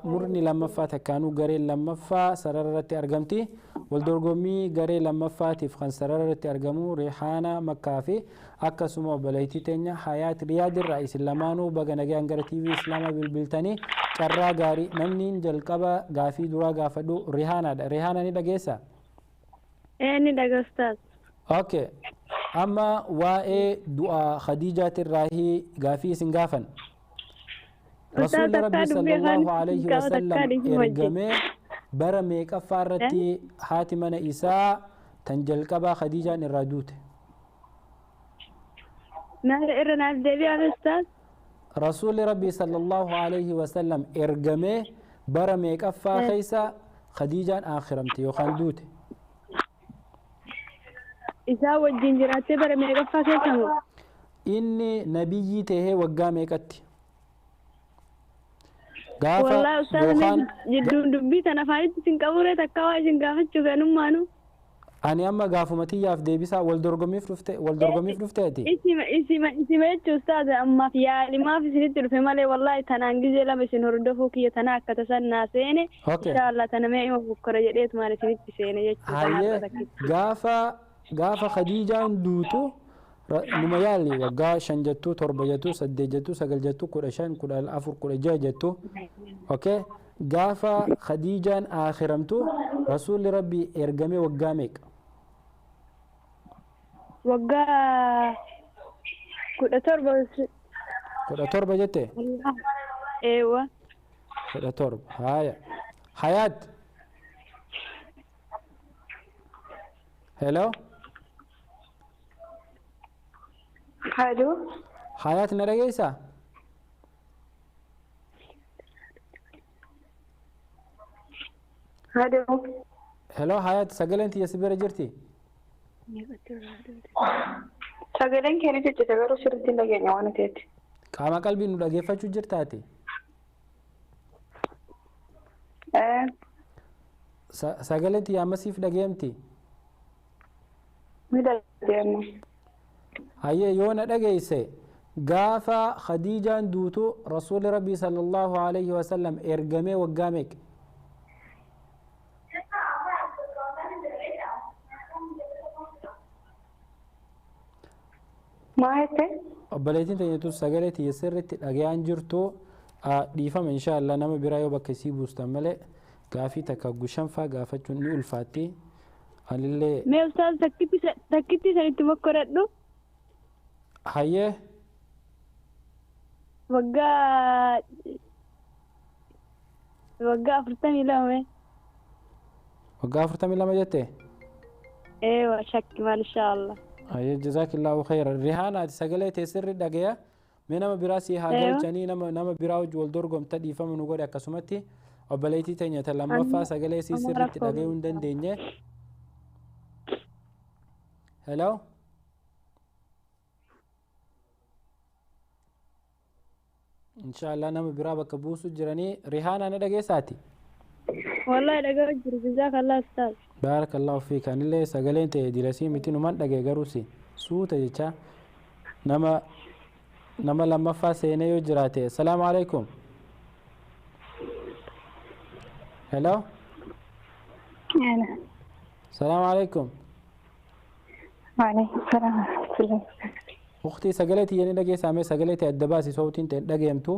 murni lammaffaa takkaanuu gareen lammaffaa sarara irratti argamti. Wal dorgommii garee lammaffaatiif kan sarara irratti argamu Rihaana Makkaa fi akkasuma obboleettii teenya Hayaat Riyaad irraa. Isin lamaanuu baga nagaan gara TV Islaamaa bilbiltanii, carraa gaarii. Namni jalqaba gaafii duraa gaafadhu Rihaanaadha. Rihaana, ni dhageessaa? Ee, ni dhaga, ustaaz. Okay. Amma waa'ee du'a Khadiijaatirraahi gaafii isin gaafan. Rasuulli Rabbii sallallahu alaihi wasallam ergamee bara meeqaffaa irratti haati mana isaa tan jalqabaa Khadiijaan irraa duute? Maal, irra naaf deebi'aa, ustaaz? Rasuulli Rabbii sallallahu alaihi wasallam ergamee bara meeqaffaa keessa Khadiijaan akhiramte yookaan duute? Isaa wajjin jiraattee bara meeqaffaa keessa moo? Inni nabiyyii tahee waggaa meeqatti? Gaafa Wallaahi ustaaz, yookaan jidduun dubbii tana afaanitti isin qaburee takka waa isin gaafachuu ganummaanu. Ani amma gaafuma tiyyaaf deebisaa. Wal dorgommiif dhufte, wal dorgommiif dhufteeti. Isima jechuun, ustaaz, ammaaf yaalimaaf isinitti dhufe malee, wallaahi tanaan gizee lama isin hordofuu kiyya tana akka tasan naa seene. Inshaallah tana mee ima bukkora jedheetumaan isinitti seene jechuudha. Hayyee, gaafa Khadiijaan duutu numa yaalli waggaa 5 jettu, 7 jettu, 8 jettu, 9 jettu, 15, 14, 16 jettu. Okay. Gaafa Khadiijaan akhiramtu Rasuulli Rabbii ergamee waggaa meeqa? Waggaa 17. 17 jette? Eewa. 17. Haya. Hayaat. Hello. Hello. Hayaat, na dhageessaa? Hello. Hello Hayaat, sagaleen tiyya si bira jirti? Sagaleen kee ni ciccita, garuu sirriitti hin dhageenya waan ta'eef. Qaama qalbii nu dhageeffachuu jirtaati? Ee. Sagaleen tiyya ammasiif dhageemti? Ni dhageenya. Hayyee, yoo na dhageesse, gaafa Khadiijaan duutu Rasuulli Rabbii sallallahu alaihi wasallam ergamee waggaa meeqa? Maa jette? Obboleettiin teenya sagalee tiyya sirriitti dhagayaan jirtu, dhiifama. Inshaallah nama biraa yoo bakka isii buustan malee gaafii takka gushanfaa gaafachuun ni ulfaatti. Anillee Mee ustaaz, takkitti sanitti mokkoradhu. Hayyee. Waggaa 42. Waggaa 42 jette? Eewa shakki maal inshaallah. Ayyee jazaakillaahu khayran. Rihaana ati sagalee tee sirri dhagaya. Mee nama biraa si haa galchanii nama biraa wajji wal dorgomta dhiifama nu godhe akkasumatti obboleettii teenya ta lammaffaa sagalee sii sirriitti dhagayuu hin dandeenye. Hello? Inshaallah nama biraa bakka buusu jiranii. Rihaana na dhageessaati? Wallahi dhagaa jiru jazaakallah ustaaz. Baarakallahu fiik. Anillee sagaleen ta'e dilasii miti numan dhagee garuu si suuta jecha nama lammaffaa seenee yoo jiraate. Assalaamu alaikum. Hello? Assalaamu alaikum. Waalaikum salaam wa rahmatullahi. Ukhtii sagalee tiyyanii dhageessaa mee sagalee ta'e adda baasi sootiin ta'e dhageemtu.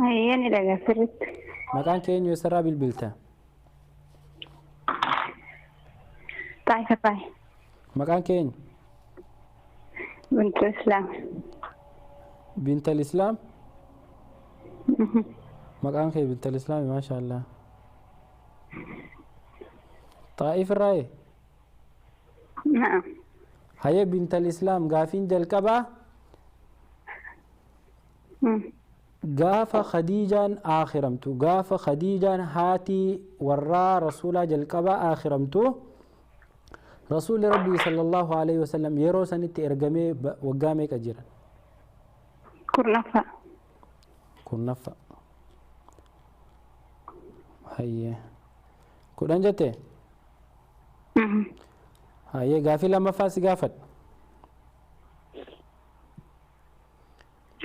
Ayyee ni dhagaa sirriitti. Maqaan kee eenyu eessarraa bilbilta? Xaayifa Faayi. Maqaan kee eenyu? Bintul Islaam. Bintal Islaam? Maqaan kee Bintal Islaam maasha Allah. Xaa'if irraayi? Na'am. Hayyee Bintal Islaam gaafiin jalqabaa gaafa Khadiijaan aakhiramtu gaafa Khadiijaan haati warraa rasuulaa jalqabaa aakhiramtu rasuulli rabbii sallallahu alaihi wasallam yeroo sanitti ergamee waggaa meeqa jiran? 10ffaa. 10ffaa. Hayyee 10 jette? Hayyee gaafii lammaffaa si gaafadha.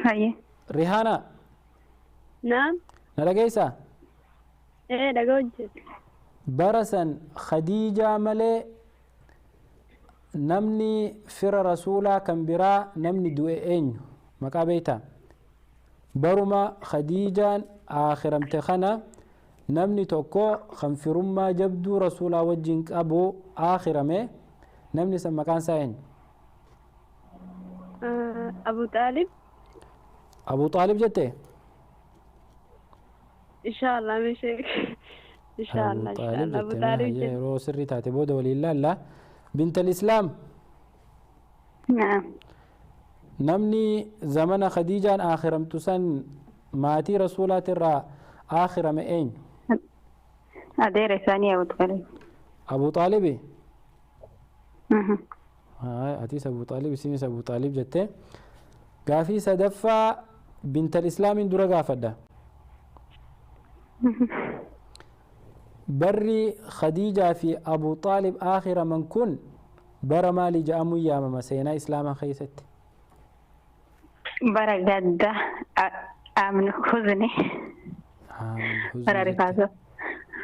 Hayyee. Rihaana. Naam. Na dhageessaa? Ee dhagaa hojjetu. Bara san Khadiijaa malee namni fira rasuulaa kan biraa namni du'e eenyu? Maqaa beektaa? Baruma Khadiijaan aakhiramte kana namni tokko kan firummaa jabduu rasuulaa wajjin qabu aakhirame namni san maqaan isaa eenyu? Abu Xaalib. Abu Xaalib jette? Inshaallah mee sheek. Inshaallah inshaallah Abu Xaalib jette. Yeroo sirrii taate booda waliin laalla. Bintal Islaam. Naam. Namni zamana Khadiijaan aakhiramtu san maatii rasuulaatirraa aakhirame eenyu? Adeera isaanii Abu Xaalib. Abu Xaalibi? Atis Abu Xaalib isinis Abu Xaalib jette. Gaafii sadaffaa Bintal Islaamiin dura gaafadha. Barri Khadiijaa fi Abu Xaalib aakhiraman kun bara maalii jedhamuun yaamama seenaa Islaamaa keessatti? Bara gaddaa amnu huzni. Bara rifaasoo.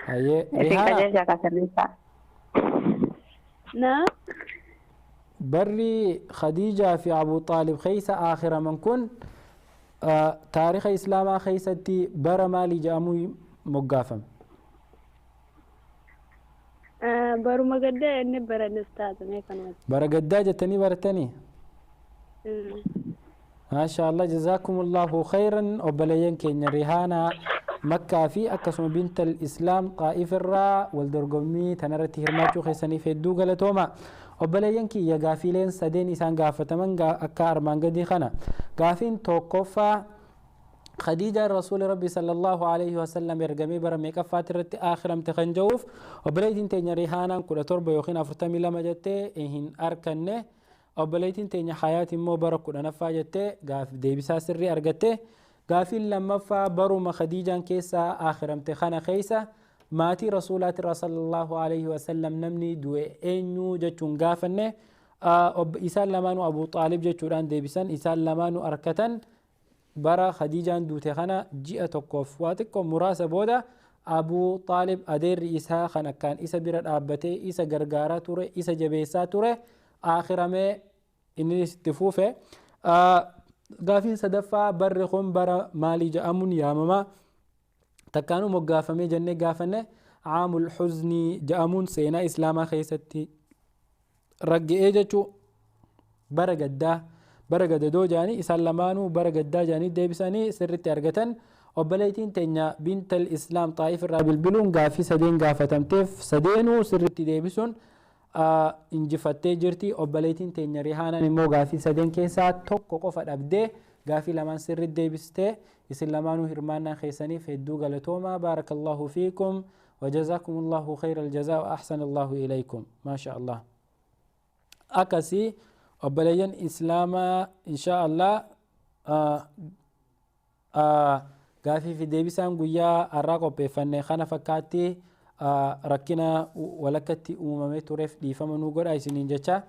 Hayyee Isin qajeelchaa kaasirriisaa. Naam. Barri Khadiijaa fi Abu Xaalib keessa aakhiraman kun taariika Islaamaa keessatti bara maalii jedhamuun moggaafame? Baruma gaddaa inni baranne ustaaza mee kanumatti. Bara gaddaa jettanii barattanii? Maasha Allah jazaakumullahu khayran obboleeyyan keenya Rihaanaa Makkaa fi akkasuma Bintal Islaam Xaa'if irraa wal dorgommii tanarratti hirmaachuu keessaniif hedduu galatooma. Obboleeyyan kiyya gaafiileen sadeen isaan gaafataman akka armaan gadii kana. Gaafiin tokkoffaa خديجة رسول ربي صلى الله عليه وسلم ergamee bara meeqaffaati irratti aakhiramte kan jedhuuf obboleettiin teenya Rihaanaan 17 yookiin 42 jettee hin arkanne obboleettiin teenya Hayaat immoo bara 10ffaa jettee gaaf deebisaa sirrii argatte. Gaafiin lammaffaa baruma Khadiijaan keessaa aakhiramte kana keessa maatii rasuulaatirraa sallallahu alaihi wasallam namni du'e eenyu jechuun gaafanne isaan lamaanuu Abu Xaalib jechuudhaan deebisan isaan lamaanuu arkatan. Bara Khadiijaan duute kana ji'a tokkoof waa xiqqoo muraasa booda Abu Xaalib adeerri isaa kan akkaan isa bira dhaabbatee isa gargaaraa ture isa jabeessaa ture aakhiramee innis itti fuufe. Gaafiin sadaffaa barri kun bara maalii jedhamuun yaamama takkaanuu moggaafamee jennee gaafanne caamul xuznii jedhamuun seenaa Islaamaa keessatti ragga'ee jechuu bara gaddaa Bara gadadoo jaanii isaan lamaanuu bara gaddaa jaanii deebisanii sirritti argatan. Obboleettiin teenya Bintal Islaam Xaa'if irraa bilbiluun gaafii sadeen gaafatamteef sadeenuu sirritti deebisuun injifattee jirti. Obboleettiin teenya Rihaanaan immoo gaafii sadeen keessaa tokko qofa dhabdee gaafii lamaan sirritti deebistee. Isin lamaanuu hirmaannaa keessaniif hedduu galatoomaa. Baarakallahu fiikum وجزاكم الله خير الجزاء وأحسن الله إليكم. ما شاء الله. أكسي أبليين إسلام إن شاء الله gaafii fi deebisaan guyyaa har'aa qopheeffanne kana fakkaatti. Rakkina walakkatti uumamee tureef dhiifama nuu godha isiniin jecha.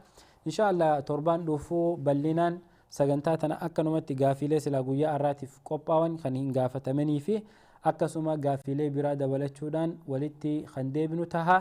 Insha Allah torbaan dhufuu bal'inaan sagantaa tana akkanumatti gaafiilee silaa guyyaa har'aatiif qophaawan kan hin gaafatamanii fi akkasuma gaafiilee biraa dabalachuudhaan walitti kan deebinu taha.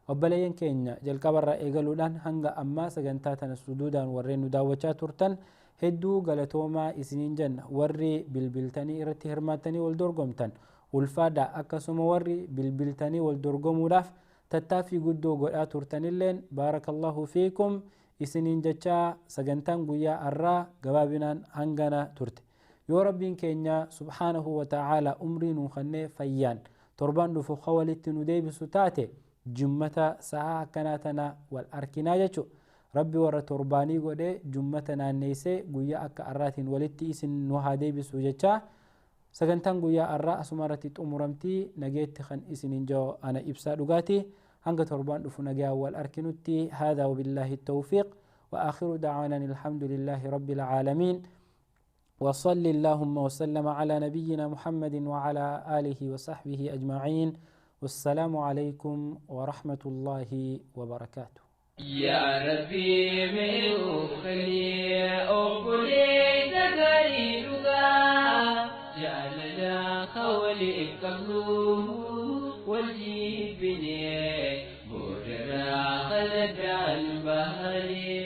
Obboleeyyan keenya jalqabarraa eegaluudhaan hanga ammaa sagantaa tana suduudaan warreen nu daawwachaa turtan hedduu galatoomaa isiniin jenna. Warri bilbiltanii irratti hirmaattanii wal dorgomtan ulfaadha. Akkasuma warri bilbiltanii wal dorgomuudhaaf tattaaffii guddoo godhaa turtanilleen baarakallahu fiikum isiniin jechaa sagantaan guyyaa har'aa gabaabinaan hangana turte. Yoo rabbiin keenya subhaanahu wa ta'aala umrii nuu kennee fayyaan torbaan dhufu walitti nu deebisu taate jummata sa'a akkanaa tana wal arkinaa jechuudha. Rabbi warra torbaanii godhee jummata naanneessee guyyaa akka har'aatiin walitti isin nu haa deebisu jechaa sagantaan guyyaa har'aa asuma irratti xumuramtii. Nageetti kan isiniin jiru ana ibsaa dhugaati. Hanga torbaan dhufu nagaa wal arkinutti. Haadaa wabillaahi tawfiiq wa aakhiru da'waanaan alhamdulillaahi rabbil aalamiin. وصل اللهم وسلم على نبينا محمد وعلى آله وصحبه أجمعين. والسلام عليكم ورحمة الله وبركاته. يا ربي من خلي أقولي تغريبا جعلنا خولي قبله والجيبني بودنا خلد البهري.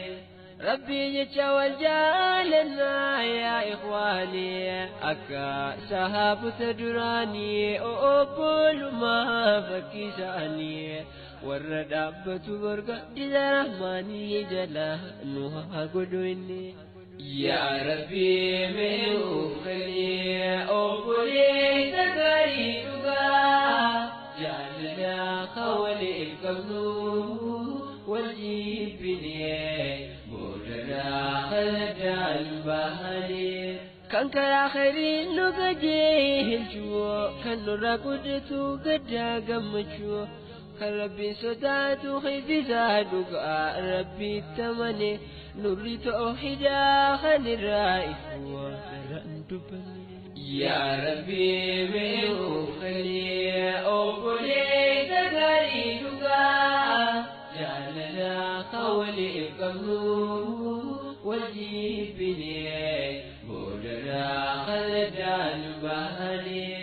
ربي يتشوى جالنا يا إخواني أكا سهاب تدراني أقول ما فكيساني والردابة برقة رحماني جلا نوها قدويني. يا ربي من خلي أقولي تقريبا جعلنا خولي قبله والجيبني بودنا خلد البهري. كان كالآخرين نقجيه الجوع كان نراقدتو قد قمتشو كان ربي صداتو خيزي زادوك ربي التمني نوري توحيدا خان الرائف يا ربي من خلي أقولي تقريبا جعلنا خولي قبله والجيبني بودنا خلد البهري.